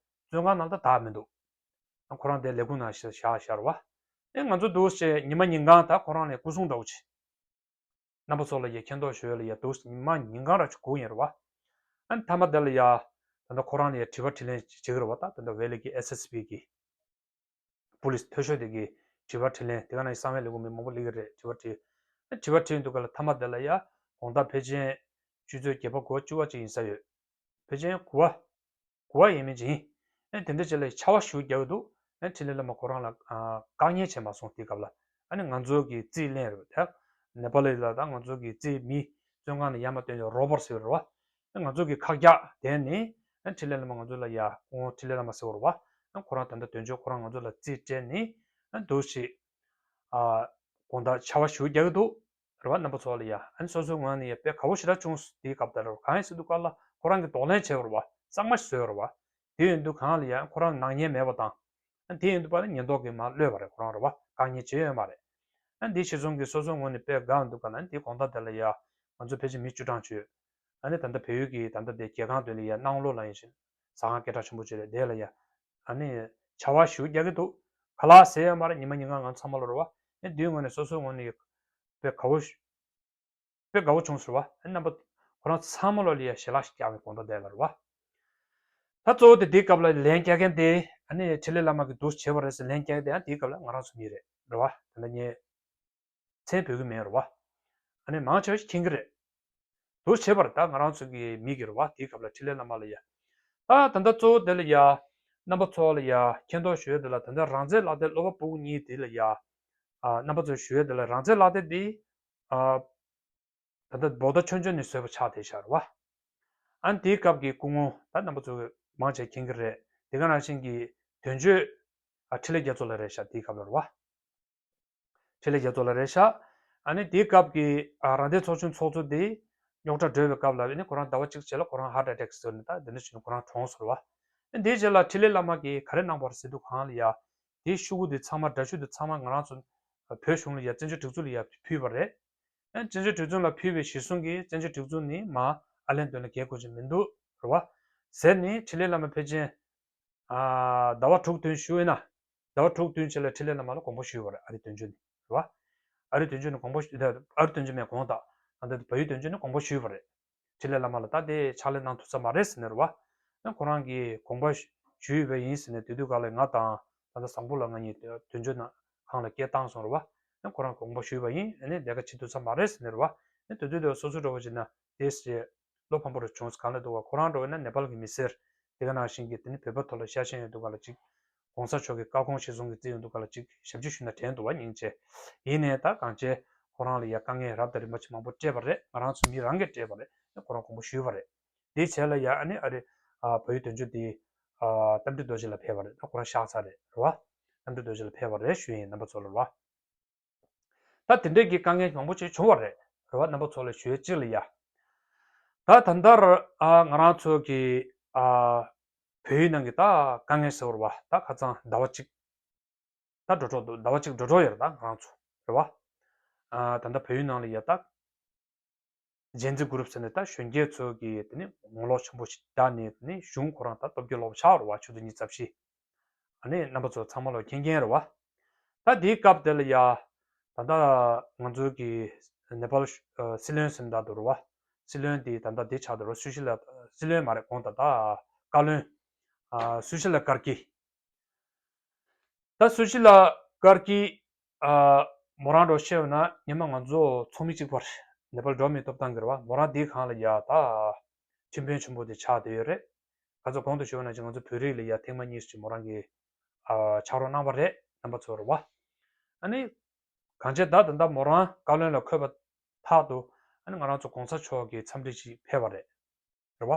བཙོན་ཁང་ནང་ད་བདག་མི་འདུག་ཁོ་རང་དེ་ལས་ཁུངས་ནང་བཞག་བཞག་བཞག་རེད་བ། ཨེ་ང་ཚོ་འདུག་སེ་ཉི་མ་ཉིན་གང་ད་ཁོ་རང་ལ་སྐུ་སྲུང་འདྲ་བོ་བྱེད། རྣམ་པ་ཚོ་ལ་ཡ་མཁྱེན་རྟོགས་ཞུ་ཡ་ལ་ཡ་འདུག་སེ་ཉི་མ་ཉིན་གང་ར་ཅིག་སྒུག་ཡིན་རེད་བ། ཨ་ནི་མཐའ་མ་དེ་ལ་ཡ་ད་ལྟ་ཁོ་རང་ལ་ཡ་དྲི་བ་དྲིས་ལན་བྱེད་ཀྱི་རེད་བ། ད་ད་ལྟ་བལ་ཡུལ་གྱི་ཨེས་ཨེས་པི་གི་པུ་ལིས་མཐོ་ཤོས་དེ་གིས་དྲི་བ་དྲིས་ལན། དེ་ག་ནང་བཞིན་གསང་བའི་ལས་ཁུངས་མི་མང་པོ་སླེབས་ཀྱི་རེད། དྲི་བ་དྲིས། དྲི་བ་དྲིས་འདུག་ག་ལ། མཐའ་མ་དེ་ལ་ཡ་དགོང་དག་ཕལ་ཆེར་ཆུ་ཚོད་བརྒྱད་པ་དགུ་པ་བཅུ་པ་ཅིག་ཡིན་ས་ཡོད། ཕལ་ཆེར་དགུ་པ་དགུ་པ་ཡས་མས་ཅིག་ཡིན། ཨེ་དེ་འདྲ་ཅིག་ལ་ཕྱར་བ་ཞེ་པོ་རྒྱག་གི་འདུག་ཨེ་འཕྲིན་ལས་བླ་མ་ཁོ་རང་ལ་ཨ་བཀག་ཉར་བྱས་མ་སོང་དེའི་སྐབས་ལ། ཨ་ནི་ང་ཚོ་གི་རྩིས་ལེན་རེད་བ། དེ་ནེ་པ་ལི་ལ་ད་ང་ཚོ་གི་རྩིས་མི་བཙོན་ཁང་ནས་ཡར་མར་བཏོན་ནས་རོ་བར་ཟེར་བ་རེད་བ། ང་ཚོ་གི་ཁ་རྒྱག་དེ་ནི་འཕྲིན་ལས་བླ་མ་ང་ཚོ་ལ་ཡ། ཁོང་འཕྲིན་ལས་བླ་མ་ཟེར་བ་རེད་བ། ཁོ་རང་ད་ལྟ་དོན་གཅོད་ཁོ་རང་ང་ཚོ་ལ་རྩིས་སྤྲད་ནི་འདུག་ཞེས་དགོང་དག་ཕྱར་བ་ཞེ་པོ་རྒྱག་གི་འདུག་རེད་བ། རྣམ་པ་ཚོ་ལ་ཡ། ཨ་ནི་སོ་སོའི་ངོས་ནས་ཡ་དཔེ་དགའ་བོ་ཞེ་དྲག་བྱུང་། དེའི་སྐབས་དེར་གང་ཡིན་ཟེར་དུས་སྐབས་ལ་ཁོ་རང་གིས་གདོང་ལེན་བྱས་པ་རེད་བ། གཙང་མ་ཞིག་བཟོས་པ་རེད་བ། དེ་ཡིན་དུས་གང་ལ་ཡ་ཁོ་རང་ནག་ཉེས་མེད་པ་དང་། ཨ་དེ་ཡིན་དུས་པ་ནི་ཉེན་རྟོག་གིས་མར་གློད་པ་རེད། ཁོ་རང་རེད་བ། བཀག་ཉར་བྱས་ཡོད་མ་རེད། ཨ་འདི་ཕྱིར་ཚོང་གིས་སོ་སོའི་ངོས་ནས་དཔེ་དགའ་འདུག་ག་ན། འདི་དགོང་དག་དེ་ལ་ཡ་ང་ཚོ་ཕལ་ཆེར་མི་བཅུ་གྲངས་བྱོས། ཨ་ནི་ད་ལྟ་བལ་ཡུལ་གྱི་ད་ལྟ་དེ་རྒྱལ་ཁང་དོན་ལ་ཡ་གནང་ལོ་ལ་ཡིན་ཞིང་ཟ་ཁང་སྐད་གྲགས་ཆེན་པོ་བྱས་རེད། དེ་ལ་ཡ་ཨ་ནི་ཕྱར་བ་ཞེ་པོ་རྒྱག་གི་འདུག་ག་ལ་ཟེར་ཡ་མ་རེད། ཉི་མ་ཉིན་གང་ང་ཚང་མ་ལ་རེད་བ། ཨ་འདིའི་ངོས་ནས་སོ་སོའི་ངོས་ནས་དཔེ་དགའ་བོ་ཞེ། དཔེ་དགའ་བོ་བྱུང་ཟེར་བ། ཨ་རྣམ་པ་ཁོ་རང་ཚང་མ་ལོ་ལ་ཡ་ཞལ་ལག་ཞིག་བཀྱག་ནས་དགོང་དག་བསྡད་ལ་རེད་བ། ད་གཙོ་བོ་དེ་དེའི་སྐབས་ལ་ལན་རྒྱག་མཁན་དེ་ཨ་ནི་འཕྲིན་ལས་བླ་མ་གིས་འདུག་བྱས་པ་རེད་ཟེར་ལན་རྒྱག་མཁན་དེ་ཡང་དེའི་སྐབས་ལ་ང་རང་ཚོ་མི་རེད་རེད་བ། དེ་འདྲ་ངས་མཚན་འབོད་ཀྱི་མེད་རེད་བ། ཨ་ནི་མང་ཆེ་བ་ཞིག་མཁྱེན་གྱི་རེད། འདུག་བྱས་པ་རེད། ད་ང་རང་ཚོ་གི་མི་གི་རེད་བ། དེའི་སྐབས་ལ་འཕྲིན་ལས་བླ་མ་ལ་ཡ། ད་ད་ལྟ་གཙོ་བོ་དེ་ལ་ཡ། རྣམ་པ་ཚོ་ལ་ཡ་མཁྱེན་རྟོགས་ཞུ་ཡ་དེ་ལ། ད་ལྟ་རང་བཙན་ལག་དེབ་ཀློག་པ་ཕྲུ་གུ་གཉིས་དེ་ལ་ཡ། ཨ་རྣམ་པ་ཚོ་ཞུ་ཡ་དེ་ལ་རང་བཙན་ལག་དེབ་དེ། ཨ་ད་ལྟ་བོད་ཟླ་ཆུང་ཆུང་ནས་བཟོས་པ་ཆགས་བསྡད་ཤག་རེད་བ། ཨ་ནི་དེའི་སྐབས་ཀྱི་སྐུ་ངོ་ད་རྣམ་པ་ཚོ་མང་ཆེ་མཁྱེན་གྱི་རེད། དེ་ག་ནང་བཞིན་གྱི་དོན་གཅོད་ཨ་འཕྲིན་ལས་རྒྱ་མཚོ་ལགས་རེད་ཤག་དེའི་སྐབས་ལ་རེད་བ། འཕྲིན་ལས་རྒྱ་མཚོ་ལགས་རེད་ཤག་ཨ་ནི་དེའི་སྐབས་ཀྱི་ཨ་རང་བདེན་ཚོགས་ཆུང་ཚོགས་གཙོ་དེ་རྙོག་དྲ་སྒྲོལ་བའི་སྐབས་ལ་ཨ་ནི་ཁོ་རང་ཟླ་བ་གཅིག་རྗེས་ལ་ཁོ་རང་ཧར་ཊི་ཨེ་ཊེག་ཟེར་ནས་ད་དེ་འདྲ་བྱས་ནས་ཁོ་རང་གྲོངས་སོང་རེད་བ། ཨ་ནི་དེའི་རྗེས་ལ་འཕྲིན་ལས་བླ་མ་གིས་ག་རེ་གནང་བ་རེད་ཟེར་དུས་སྒང་ལ་ཡ། དེའི་ཤོག་གུ་དེ་ཚང་མ། འདྲ་བཤུས་དེ་ཚང་མ་ང་རང་ཚོ་བོད་གཞུང་ལ་ཡ། བཙན་བྱོལ་སྒྲིག་འཛུགས་ལ་ཡ་ཕུལ་བ་རེད། ཨ་བཙན་བྱོལ་སྒྲིག་འཛུགས་ལ་ཕུལ་བའི་གཞིར་བཟུང་གིས་བཙན་བྱོལ་སྒྲིག་འཛུགས་ནི་མར་ཨ་ལན་འདོན་ལ་འགན་འཁུར་གྱི་མི་འདུག་རེད་བ། ཟེར་ནས་འཕྲིན་ལས་བླ་མ་ཕལ་ཆེར་ཨ་ཟླ་བ་དྲུག་བདུན་བཞུགས་ཡོད་ན། ཟླ་བ་དྲུག་བདུན་རྗེས་ལ་འཕྲིན་ལས་བླ་མ་ལ་དགོངས་པ་ཞུས་པ་རེད། ཨ་རིའི་དོན་གཅོད་ནས་རེད་བ། ཨ་རིའི་དོན་གཅོད་ནས་དགོངས་པ་ཞུ། ཨ་རིའི་དོན་གཅོད་མེད་དགོངས་དག་ཨ་ད་བལ་ཡུལ་དོན་གཅོད་ནས་དགོངས་པ་ཞུས་པ་རེད། འཕྲིན་ལས་བླ་མ་ལ་ད་དེ་ཕྱག་ལས་གནང་ཐུབ་ས་མ་རེད་ཟེར་ནས་རེད་བ། ཨ་ཁོ་རང་གིས་དགོངས་པ་ཞུས་པ་ཡིན་ཟེར་ནས། དེ་དུས་སྒང་ལ་ང་དང་ད་ལྟ་བཟང་པོ་ལགས་ང་གཉིས་དོན་གཅོད་ནང་ཁང་ལ་སྐད་བཏང་སོང་རེད་བ། ཨ་ཁོ་རང་དགོངས་པ་ཞུས་པ་ཡིན། ཨ་ནི་ལས་ཀ་བྱེད་ཐུབ་ས་མ་རེད་ཟེར་ནས་རེད་བ། ཨ་དེ་དུས་དེ་སོ་སོ་འདྲ་བོ་བྱས་ན་དེ་ཞེས་བློ་ཕམ་པོ་རུ་བྱུང་། གང་ལ་འདུག་ག་ཁོ་རང་འདྲ་བོ་ན་ནེ་པཱལ་གྱི་མི་སེར། དེ་ག་ནང་བཞིན་གྱི་དེ་ནི་བོད་པ་ཐོག་ལ་ཤ་ཞེན་ཡོད་འདུག་ག་ལ་ཅིག་གོང་ས་མཆོག་གི་བཀའ་དགོངས་གཞིར་བཟུང་གི་བརྩིས་ཡོད་འདུག་ག་ལ་ཅིག་ཞབས་ཕྱི་ཞུས་ན་དྲན་འདུག་བ། སྙིང་རྗེ། ཡིན་ནའི་ད་གང་བྱས་ཁོ་རང་ལ་ཡ་དཀའ་ངལ་རབ་དང་རིམ་པ་ཅིག་མང་པོ་སྤྲད་པ་རེད། ང་རང་ཚོ་མི་རང་གིས་སྤྲད་པ་རེད། ཁོ་རང་དགོངས་པ་ཞུས་པ་རེད། དེའི་རྗེས་ལ་ཡ་ཨ་ནི་ཨ་རི་ཨ་བལ་ཡུལ་དོན་གཅོད་དེ་ཨ་རྟ་མགྲིན་རྡོ་རྗེ་ལགས་ཕེབས་པ་རེད། ད་ཁོ་རང་གཤེགས་ཚར་རེད་རེད་བ། རྟ་མགྲིན་རྡོ་རྗེ་ལགས་ཕེབས་པ་རེད་ཞུ་ཡིན། རྣམ་པ་ཚོ་ལ་རེད་བ། ད་དེ་འདྲའི་གི་དཀའ་ངལ་མང་པོ་ཅིག་བྱུང་བ་རེད། རེད་བ། རྣམ་པ་ཚོ་ལ་ཞུ་ཡས་གཅིག་ལ་ཡ། ད་ད་ལྟར་ཨ་ང་རང་ཚོ་གི་ཨ་བལ་ཡུལ་ནང་གི་ད་དཀའ་ངལ་ཟེར་བ་རེད་བ། ད་ཁ་སང་ཟླ་བ་གཅིག་ད་འགྲོ་གྲབས་འདུག་ཟླ་བ་གཅིག་འགྲོ་གྲབས་ཡོད་རེད། ད་ང་རང་ཚོ་རེད་བ། ཨ་ད་ལྟ་བལ་ཡུལ་ནང་ལ་ཡ་ད་ཇེན་ཛི་གུ་རུབ་ཟེར་ནས་ད་གཞོན་སྐྱེས་ཚོ་གི་དེ་ནི་ངོ་ལོག་ཆེན་པོ་ཞིག་བཏང་ནས། དེ་ནི་གཞུང་ཁོ་རང་ད་སྟོབས་ཀྱིས་ལོག་པ་ཆགས་རེད་བ། ཆུ་ཚོད་ཉི་ཤུ་རྩ་བཞི། ཨ་ནི་རྣམ་པ་ཚོ་ཚང་མ་ལོ་མཁྱེན་མཁན་རེད་བ། ད་དེའི་སྐབས་དེ་ལ་ཡ། ད་ལྟ་ང་ཚོའི་གི་ནེ་པཱལ་ཨ་སྲིད་བློན་ཟེར་ན་ད་འདུག་རེད་བ། སྲིད་བློན་དེ་ད་ལྟ་དེ་ཆགས་འདུག་རེད། སུ་ཤི་ལ། སྲིད་བློན་མ་རེད། དགོངས་དག་ད་བཀའ་བློན་ཨ་སུ་ཤི་ལ་ཀར་ཀི། ད་སུ་ཤི་ལ་ཀར་ཀི་ཨ་མོ་རང་འགྲོ་ཤེས་ཡོད་ན། སྔོན་མ་ང་ཚོ་ཚོགས་མི་གཅིག་པར་ནེ་པཱལ་འགྲོ་མི་ཐོབ་ཐང་གི་རེད་བ། མོ་རང་དེའི་སྒང་ལ་ཡ་ད་ཁྲིམས་དཔོན་ཆེན་པོ་དེ་ཆགས་བསྡད་ཡོད་རེད། ཁ་སང་གོང་དུ་ཞུས་པ་ནང་བཞིན་ང་ཚོ་བོད་རིགས་ལ་ཡ་ཐེངས་མ་གཉིས་ཤིག་མོ་རང་གིས་ཨ་ཕྱག་རོགས་གནང་བ་རེད། རྣམ་པ་ཚོ་རེད་བ། ཨ་ནི་གང་བྱས་ད་ད་ལྟ་མོ་རང་བཀའ་བློན་ལ་འཁོད་པ་ཐག་ཏུ་ ཨ་ནི་ང་རང་ཚོ་གོང་ས་མཆོག་གི་འཚམས་འདྲི་ཅིག་ཕེབས་པ་རེད། རེད་བ།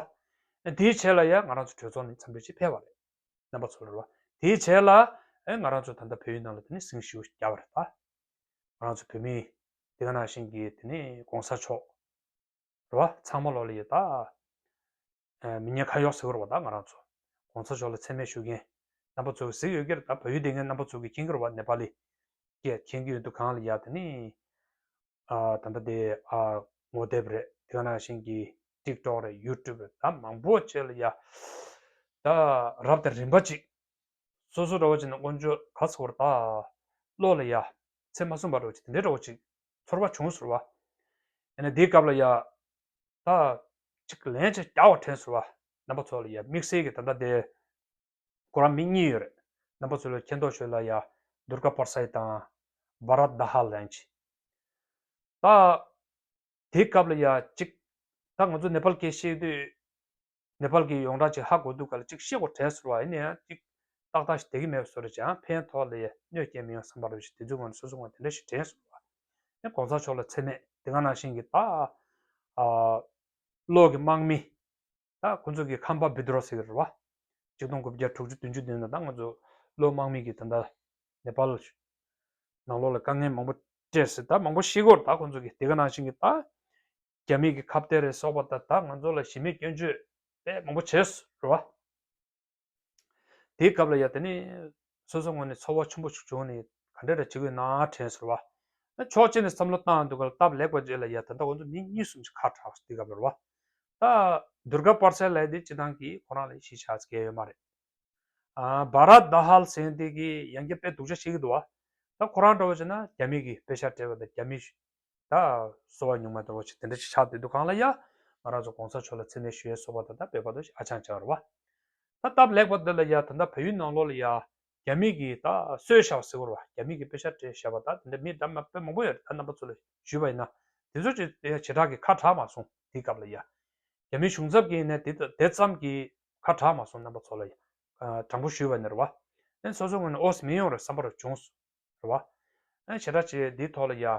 ཨ་དེའི་རྗེས་ལ་ཡ་ང་རང་ཚོ་གྲོས་ཚོགས་ནས་འཚམས་འདྲི་ཅིག་ཕེབས་པ་རེད། རྣམ་པ་ཚོ་ལ་རེད་བ། དེའི་རྗེས་ལ་ཨ་ང་རང་ཚོ་ད་ལྟ་བལ་ཡུལ་ནང་ལ་དེ་ནས་ཟིང་ཞིག་བརྒྱབ་པ་རེད་ད། ང་རང་ཚོ་བོད་མི་དེ་ག་ནང་བཞིན་གྱི་དེ་ནས་གོང་ས་མཆོག་རེད་བ། ཚང་མ་ལོ་ལ་ཡ་ད། ཨ་མི་ཉན་ཁ་གཡོག་ཟེར་གི་རེད་བ། ད་ང་རང་ཚོ་གོང་ས་མཆོག་ལ་མཚན་སྨད་ཞུ་མཁན་རྣམ་པ་ཚོ་གཟིགས་ཡོད་ཀྱི་རེད། ད་བལ་ཡུལ་བསྡད་མཁན་རྣམ་པ་ཚོ་གིས་མཁྱེན་གྱི་རེད་བ། ནེ་པ་ལི་སྐད་མཁྱེན་གྱི་ཡོད་འདུག་གང་ལ་ཡ་དེ་ནི། ཨ་ད་ལྟ་དེ་ཨ་ངོ་དེབ་རེད། དེ་ག་ནང་བཞིན་གྱི་ཊིག་ཊོག་རེད། ཡུ་ཊུབ་རེད། ད་མང་པོ་བྱས་ལ་ཡ། ད་རབ་དང་རིམ་པ་ཅིག་སོ་སོ་འདྲ་བོ་བྱས་ན་དཀོན་མཆོག་ག་ཚོད་ད་བློ་ལ་ཡ་ཚད་མ་གསུངས་པ་འདྲ་བོ་ཅིག་དེ་འདྲའི་འདྲ་བོ་ཅིག་ཚོར་བ་བྱུང་ཟེར་བ། ཡིན་ན་དེའི་སྐབས་ལ་ཡ་ད་ཅིག་ལན་ཅིག་རྒྱག་པ་དྲན་ཟེར་བ། རྣམ་པ་ཚོ་ལ་ཡ་དམིགས་བསལ་གྱི་ད་ལྟ་དེ་ཁོ་རང་མི་གཉིས་ཡོད་རེད། རྣམ་པ་ཚོ་ལ་མཁྱེན་རྟོགས་ཞུ་ལ་ཡ་དུར་ག་པར་སའི་དང་བྷ་རད་དཱ་ཧལ་ལན་ཅིག་ད་དེའི་སྐབས་ལ་ཡ་གཅིག་ད་ང་ཚོ་ནེ་པཱལ་སྐད་བཤད་དུས་ནེ་པཱལ་གྱི་ཡོངས་གྲགས་ཅིག་ཧ་གོ་དུས་ག་ལ་གཅིག་བཤད་དགོས་དྲན་ཟེར་བ། ཡིན་ན་ཡང་གཅིག་ཏག་ཏག་ཞིག་བསྡད་ཀྱི་མེད་པ་བཟོ་འདྲ་ཅིག་ཨང་། ཕན་ཐོགས་ལ་ཡ་གནོད་སྐྱེལ་མི་ཡོང་བསམ་པ་རེད་ཞིག་དེ་ཚོའི་ངོས་ནས་སོ་སོའི་ངོས་དེ་འདྲ་ཞིག་དྲན་ཟེར་བ། ཡང་གོང་ས་མཆོག་ལ་མཚན་སྨད་དེ་ག་ནང་བཞིན་གྱི་ད་ཨ་བློ་གི་དམག་མི། ད་ཁོ་ཚོ་གི་ཁམས་པ་བི་དྲོ་ཟེར་གི་རེད་བ། ཆིག་སྟོང་དགུ་བརྒྱ་དྲུག་ཅུ་བདུན་ཅུ་བདུན་ལ་ད་ང་ཚོ་བློ་དམག་མི་གི་ད་ལྟ་ནེ་པཱལ་ནང་ལོགས་ལ་དཀའ་ངལ་མང་པོ་སྤྲད་ཟེར། ད་མང་པོ་ཤེས་ཀྱི་ཡོད་རེད། ད་ཁོ་ཚོ་གི་དེ་ག་ནང་བཞིན་གྱི་ད་རྒྱ་མི་གི་ཁ་གཏད་རེད་སོགས་པ་ད་ད་ང་ཚོ་ལ་གཞི་མེད་སྐྱོན་བརྗོད་དཔེ་མང་པོ་བྱས་རེད་བ། དེའི་སྐབས་ལ་ཡ་དེ་ནི་སོ་སོ་ངོས་ནས་ཚོར་བ་ཆེན་པོ་ཞིག་བྱུང་ནས་ག་འདྲ་འདྲ་བྱེད་དགོས་ན་དྲན་སོང་བ། ཕྱོགས་གཅིག་ནས་བསམ་བློ་བཏང་འདུག་ག་ལ་སྟབས་ལེགས་པ་ཅིག་ལ་ཡ་ད་ལྟ་ང་ཚོ་མི་གཉིས་གསུམ་ཞིག་ཁ་གྲགས་དེ་སྐབས་ལ་རེད་བ། ད་དུར་ག་པར་སའི་ལབ་དེ་སྤྱི་བཏང་གིས་ཁོ་རང་ལ་གཞི་ཆགས་ཀྱི་ཡོད་མ་རེད། ཨ་བྷ་རད་དཱ་ཧལ་ཟེར་མཁན་དེ་གིས་ཡང་བསྐྱར་དཔེ་སྡུག་ཅག་བཤད་ཀྱི་འདུག་བ། ད་ཁོ་རང་འདྲ་བོ་བྱས་ན་རྒྱ་མི་གིས་དཔེ་ཆ་སྤྲད་པ་དང་རྒྱ་མི་ད་གསོ་བ་ཉུང་མ་འདྲ་བོ་ཞིག་དེ་འདྲ་ཞིག་ཆགས་བསྡད་འདུག་གང་ལ་ཡ། ང་རང་ཚོ་གོང་ས་མཆོག་ལ་མཚན་སྨད་ཞུ་ཡས་སོགས་པ་དང་ད་བོད་པ་དང་ཨ་ཅང་ཅང་རེད་བ། ད་སྟབས་ལེགས་པ་འདི་ལ་ཡ་ད་ལྟ་བལ་ཡུལ་ནང་ལོགས་ལ་ཡ་རྒྱ་མི་གིས་ད་གསོད་བཞག་ཟེར་བ་རེད་བ། རྒྱ་མི་གིས་དཔེ་ཆ་སྤྲད་བཞག་པ་ད་དེ་འདྲ་མི་འདྲ་མ་དཔེ་མང་པོ་ཡོད་རེད། ད་རྣམ་པ་ཚོ་ལ་ཞུས་པ་ཡིན་ན་དེ་ཚོ་ཅིག་དེ་ཡ་ཞེ་དྲག་གི་ཁ་གྲག་མ་སོང་དེའི་སྐབས་ལ་ཡ། རྒྱ་མི་གཞུང་ཚབ་ཀྱིས་ནས་དེ་དེ་ཙམ་གྱི་ཁ་གྲག་མ་སོང་། རྣམ་པ་ཚོ་ལ་ཡ་དྲང་པོ་ཞུས་པ་ཡིན་ན་རེད་བ། ཨ་ནི་སོ་སོའི་ངོས་ནས་ཨོ་ཙི་མི་ཡོང་རེད་བསམ་པ་རེ་བྱུང་སོང་། རེད་བ། ཨ་ཞེ་དྲག་ཅིག་འདིའི་ཐོག་ལ་ཡ་ཨ་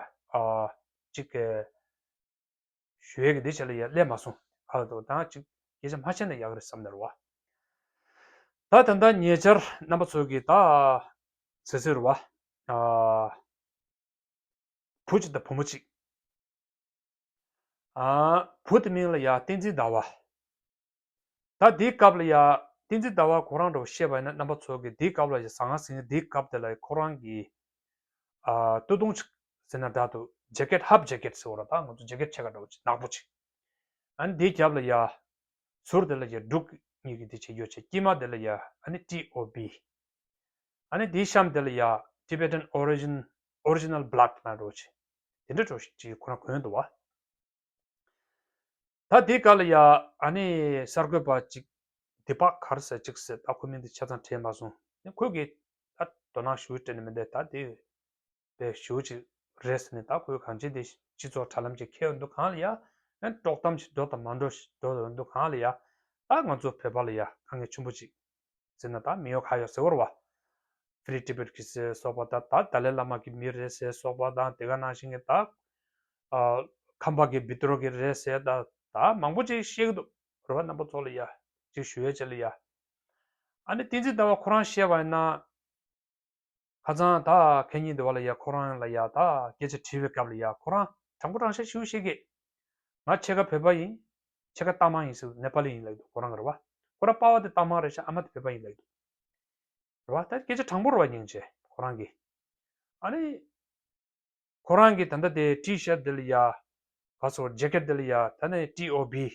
ཅིག་གི་ཞུ་ཡས་ཀྱི་འདི་བྱས་ལ་ཡ་སླེབས་མ་སོང་། ཨ་ལ་དོ་ད་ཅིག་སྐད་ཆ་མ་བཤད་ན་ཡག་གི་རེད་བསམ་ནས་རེད་བ། ད་ད་ལྟ་ཉེ་ཆར་རྣམ་པ་ཚོ་གིས་ད་ཟེར་ཟེར་རེད་བ། ཨ་བུ་གཅིག་དང་བུ་མོ་གཅིག་ཨ་བུ་དེ་མིང་ལ་ཡ་བསྟན་འཛིན་ཟླ་བ། ད་འདིའི་སྐབས་ལ་ཡ་བསྟན་འཛིན་ཟླ་བ་ཁོ་རང་འདྲ་བོ་བཤད་པ་ཡིན་ན་རྣམ་པ་ཚོ་གིས་འདིའི་སྐབས་ལ་ཡ་ཟང་ངེ་ཟིང་ངེ་འདིའི་སྐབས་དེ་ལ་ཡ་ཁོ་རང་གི་ཨ་སྟོད་ཐུང་ཅིག་ཟེར་ན་འདྲ་འདུག་ཇེ་ཀེཊ་ཧབ་ཇེ་ཀེཊ་ཟེར་བ་ར། ད་ང་ཚོ་ཇེ་ཀེཊ་ཕྱེད་ཀ་འདྲ་བོ་ཅིག་ནག་པོ་ཅིག་ཨ་ནི་འདིའི་རྒྱབ་ལ་ཡ་ཟུར་དེ་ལ་ཡ་འབྲུག་གཉིས་ཀྱི་འདི་བྱེད་ཡོད་ཅེ། དཀྱིལ་མ་དེ་ལ་ཡ་ཨ་ནི་ཊི་ཨོ་བི། ཨ་ནི་དེའི་གཤམ་དེ་ལ་ཡ་Tibetan Origin Original Blood ལབ་འདྲ་བོ་ཅིག་དེ་འདྲ་འདྲ་བོ་ཅིག་ཁོ་རང་གོན་འདུག་བ། ད་དེའི་སྐབས་ལ་ཡ་ཨ་ནི་གསར་འགོད་པ་ཅིག་དི་པག་གར་ཟེར་ཅིག་ཟེར། ད་ཁོ་མིང་དེ་ཆ་ཚང་དྲན་མ་སོང་། ཁོས་གིས་ད་དོ་སྣང་ཞེ་པོ་སྤྲད་ནས་མི་འདུག་ད་དེ་དཔེ་ཞེ་པོ་ཅིག་རེད་ཟེར་ནས། ད་ཁོས་གང་ཅི་དེ་སྤྱི་ཚོགས་དྲ་ལམ་ཅིག་འཁྱེར་འདུག་གང་ལ་ཡ། ཨ་ནི་དཀྲོག་གཏམ་ཞིག་འགྲོ་དང་མ་འགྲོ་ཞིག་འགྲོ་འདུག་གང་ལ་ཡ། ད་ང་ཚོ་བོད་པ་ལ་ཡ་དཀའ་ངལ་ཆེན་པོ་ཅིག་ཟེར་ན་ད་མི་ཡོང་ཁ་ཡོང་ཟེར་བ་རེད་བ། Free Tibet གི་ཟེར་སོགས་པ་དང་ད་ཏཱ་ལའི་བླ་མ་གི་མི་རེད་ཟེར་སོགས་པ་དང་དེ་ག་ནང་བཞིན་གྱི་ད་ཨ་ཁམས་པ་གི་བི་དྲོ་གི་རེད་ཟེར་ད་ད་མང་པོ་ཅིག་བཤད་ཀྱི་འདུག་རེད་བ། རྣམ་པ་ཚོ་ལ་ཡ་ཅིག་ཞུ་ཡས་ཅིག་ལ་ཡ། ཨ་ནི་བསྟན་འཛིན་ཟླ་བ་ཁོ་རང་བཤད་པ་ཡིན་ན། ཁ་སང་ད་ཁེ་ཉིན་དེ་བ་ལ་ཡ་ཁོ་རང་ལ་ཡ་ད་སྐད་ཆ་དྲིས་པའི་སྐབས་ལ་ཡ་ཁོ་རང་དྲང་པོ་དྲང་བཞག་ཞུ་ཤེས་ཀྱི། ང་ཕྱེད་ཀ་བོད་པ་ཡིན། ཕྱེད་ཀ་ཏ་མང་ཡིན་ཟེར། ནེ་པ་ལི་ཡིན་ལབ་འདུག་ཁོ་རང་གི་རེད་བ། ཁོ་རང་པ་ཕ་དེ་ཏ་མང་རེད་ཤག་ཨ་མ་དེ་བོད་པ་ཡིན་ལབ་འདུག་རེད་བ། ད་སྐད་ཆ་དྲང་པོ་རེད་བ། སྙིང་རྗེ་ཁོ་རང་གི། ཨ་ནི་ཁོ་རང་གི་ད་ལྟ་དེ་ཊི་ཤར་དེ་ལ་ཡ་ག་ཟེར་ཇེ་ཀེཊ་དེ་ལ་ཡ་ད་ནི་ཊི་ཨོ་བི།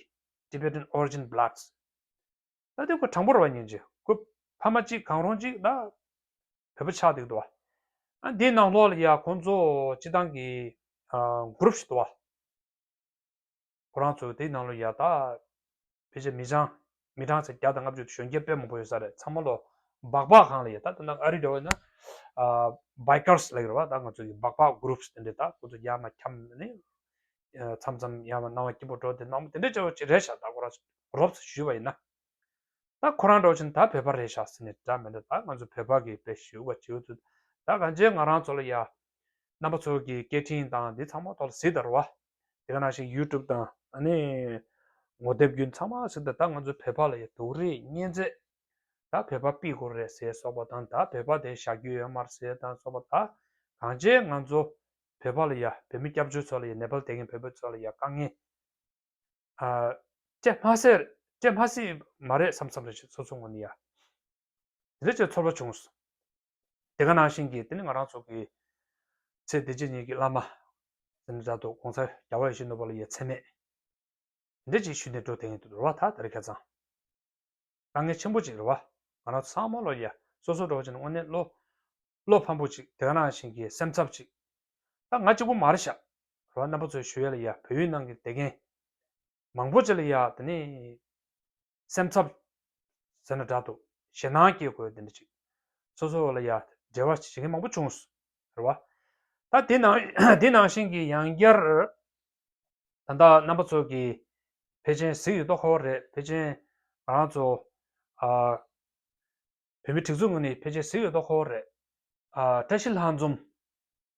Tibetan Origin Blood། ད་དེ་ཁོ་དྲང་པོ་རེད་བ། སྙིང་རྗེ་ཁོ་ཕ་མ་གཅིག་གང་རུང་གཅིག་ད་བོད་པ་ཆགས་བསྡད་འདུག་བ། ཨ་འདིའི་ནང་ལོགས་ལ་ཡ་ཁོང་ཚོ་སྤྱི་བཏང་གི་ཨ་གུ་རུབ་ཞིག་འདུག་བ། ཁོ་རང་ཚོ་དེའི་ནང་ལོགས་ཡ་ད་ཕལ་ཆེར་མི་གྲངས་མི་གྲངས་ཚེ་བརྒྱ་དང་ལྔ་བཅུ་དང་གཞོན་སྐྱེས་དཔེ་མང་པོ་ཡོད་ས་རེད། ཚང་མ་ལོ་སྦག་སྦག་སྒང་ལ་ཡ་ད་ད་ནང་ཨ་རི་འདྲ་བོ་ཡིན་ན་ཨ་བྷའི་ཀར་སི་ལབ་ཀྱི་རེད་བ། ད་ང་ཚོ་གི་སྦག་སྦག་གུ་རུབ་དེ་འདྲ་ད་ཁོ་ཚོ་ཡར་མར་འཁྱམས་ནས་མཚམས་མཚམས་ཡར་མར་སྣང་བ་སྐྱིད་པོ་འགྲོ་དེ་སྣང་བ་དེ་འདྲ་ཅིག་རེད་ཤག་ད་ཁོ་རང་ཚོ་རོབ་ཙམ་ཞུས་པ་ཡིན་ན། ད་ཁོ་རང་འདྲ་བོ་ཅིག་ད་བོད་པ་རེད་ཤག་ཟེར་ནས་འདྲ་མི་འདྲ་ད་ང་ཚོ་བོད་པ་གི་དཔེ་ཞུ་བ་བྱེད་ཚུལ་ད་གང་ཅི་ང་རང་ཚོ་ལ་ཡ་རྣམ་པ་ཚོ་གི་སྐད་འཕྲིན་དང་འདི་ཚང་མ་ཐོག་ལ་གཟིགས་དང་རེད་བ། དེ་ག་ནང་བཞིན་ཡུ་ཊུབ་དང་ཨ་ནི་ངོ་དེབ་བརྒྱུད་ཚང་མ་ཟེར་ཏེ་ད་ང་ཚོ་བོད་པ་ལ་ཡ་སྡུག་རུས་མཉེས་མཛད། ད་བོད་པ་ཕུད་དགོས་རེད་ཟེར་སོགས་པ་དང་ད་བོད་པ་དེ་བཞག་རྒྱུ་ཡོད་མ་རེད་ཟེར་དང་སོགས་པ་ད་གང་ཅི་ང་ཚོ་བོད་པ་ལ་ཡ་བོད་མི་སྐྱབས་བཅོལ་ཚོ་ལ་ཡ་ནེ་པལ་བསྡད་མཁན་བོད་པ་ཚོ་ལ་ཡ་དཀའ་ངལ་ཨ་སྤྲད་མ་སྲིད་སྤྲད་མ་སྲིད་མ་རེད་བསམ་བསམ་རེད་ཅེས་སོ་སོ་ངོས་ནས་ཡ། དེ་འདྲ་ཅིག་ཚོར་བ་བྱུང་སོང་། དེ་ག་ནང་བཞིན་གྱི་དེ་ནི་ང་རང་ཚོ་གི་ཚེ་འདི་ཕྱི་གཉིས་ཀྱི་བླ་མ་ཟེར་ན་འདྲ་འདུག་གོང་ས་རྒྱལ་བ་ཡིད་བཞིན་ནོར་བུ་ལ་ཡ་མཚན་སྨད། དེ་འདྲ་ཅིག་ཞུས་ནས་འགྲོ་དེ་ཡིན་འདུག་རེད་བ། ད་དེ་རིང་ཁ་སང་དཀའ་ངལ་ཆེན་པོ་ཅིག་རེད་བ། ང་རང་ཚང་མ་ལོ་ཡ་སོ་སོ་འགྲོ་བ་ཅིག་ནི་དངོས་གནས་བློ་བློ་ཕམ་པོ་ཅིག་དེ་ག་ནང་བཞིན་གྱི་སེམས་འཚབ་ཅིག་ད་ང་གཅིག་པུ་མ་རེད་ཤག་རེད་བ། རྣམ་པ་ཚོས་ཞུ་ཡ་ལ་ཡ་བོད་ཡུལ་ནང་གི་བསྡད་མཁན་མང་པོ་ཅིག་ལ་ཡ་དེ་ནི་སེམས་འཚབ་ཟེར་ན་འདྲ་འདུག་ཞེད་སྣང་སྐྱེ་དགོས་དེ་འདྲ་ཅིག་སོ་སོ་ལ་ཡ་འབྲེལ་བ་བྱེད་མཁན་མང་པོ་བྱུང་སོང་རེད་བ། ད་དེ་ནང་དེ་ནང་བཞིན་གྱི་ཡང་བསྐྱར་ད་ལྟ་རྣམ་པ་ཚོ་གི་ཕལ་ཆེར་གཟིགས་ཡོད་མདོག་ཁ་པོ་རེད། ཕལ་ཆེར་ང་རང་ཚོ་ཨ་བོད་མི་སྒྲིག་འཛུགས་ངོས་ནས་ཕལ་ཆེར་གཟིགས་ཡོད་མདོག་ཁ་པོ་རེད། ཨ་བཀྲ་ཤིས་ལྷ་འཛོམས།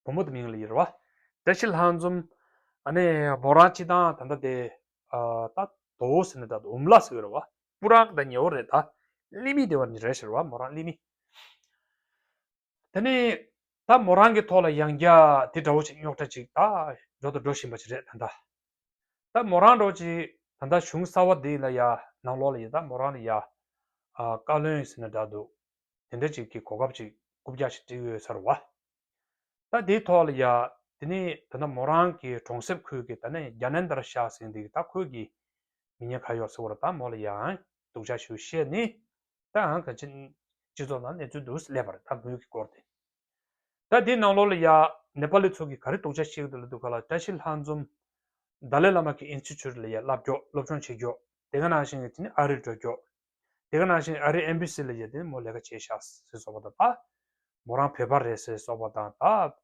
བུ་མོ་དེ་མིང་ལ་ཡོད་རེད་བ། བཀྲ་ཤིས་ལྷ་འཛོམས། ཨ་ནི་མོ་རང་སྤྱི་བཏང་ད་ལྟ་དེ་ཨ་ད་དོ་བོ་ཟེར་ན་ད་འུམ་ལ་ཟེར་གི་རེད་བ། སྤུ་རང་ད་ཉེ་བོ་རེད། ད་གླེ་མི་དེ་བ་ནི་རེད་ཟེར་བ། མོ་རང་གླེ་མི། དེ་ནི་ད་མོ་རང་གི་ཐོག་ལ་ཡང་བསྐྱར་དེ་འདྲ་བོ་ཞིག་རྙོག་དྲ་ཅིག་ད་འགྲོ་དང་འགྲོ་བཞིན་པ་ཅིག་རེད་ད་ལྟ། ད་མོ་རང་འགྲོ་ཅིག་ད་ལྟ་གཞུང་གསར་བ་འདི་ལ་ཡ་ནང་ལོགས་ལ་ཡ་ད་མོ་རང་ལ་ཡ་ཨ་བཀའ་བློན་ཟེར་ན་འདྲ་འདུག་དེ་འདྲ་ཅིག་གི་གོ་སྐབས་ཅིག་རྐུབ་བཀྱག་ཞིག་སྤྲད་ཡོད་ས་རེད་བ། ད་དེའི་ཐོག་ལ་ཡ་དེ་ནི་ད་ལྟ་མོ་རང་གི་གྲོང་གསེབ་ཁུལ་གྱི་ད་ནི་རྒྱ་ནན་དར་ཤ་ཟེར་འདི་གི་ད་ཁོས་གི་མི་ཉན་ཁ་ཡོག་ཟེར་བ་རེད། ད་མོ་ལ་ཡང་སྡུག་ཅག་ཞིག་བཤད་ནི་ད་ཨང་ག་ཅི་སྤྱི་ཚོགས་ནང་གནས་ཚུལ་འདུག་སླེབས་པ་རེད། ད་མོའི་གི་སྐོར་དེ། ད་དེའི་ནང་ལོགས་ལ་ཡ་ནེ་པ་ལི་ཚོ་གིས་ག་རེ་སྡུག་ཅག་བཤད་ཀྱི་འདུག་ལབ་དུས་ག་ལ་བཀྲ་ཤིས་ལྷ་འཛོམས་དཱ་ལའི་བླ་མ་གི་ཨིན་སི་ཊི་ཊུཊ་ལ་ཡ་བསླབ་རྒྱོ་སློབ་སྦྱོང་བྱེད་རྒྱོ། དེ་ག་ནང་བཞིན་གྱི་དེ་ནི་ཨ་རི་འགྲོ་རྒྱོ། དེ་ག་ནང་བཞིན་ཨ་རི་ཨེམ་བྷ་སི་ལ་ཡ་དེ་ནི་མོ་ལས་ཀ་བྱས་ཤག་ཟེར་སོགས་པ་དང་ད། མོ་རང་བོད་པ་རེད་ཟེར་སོགས་པ་དང་ད།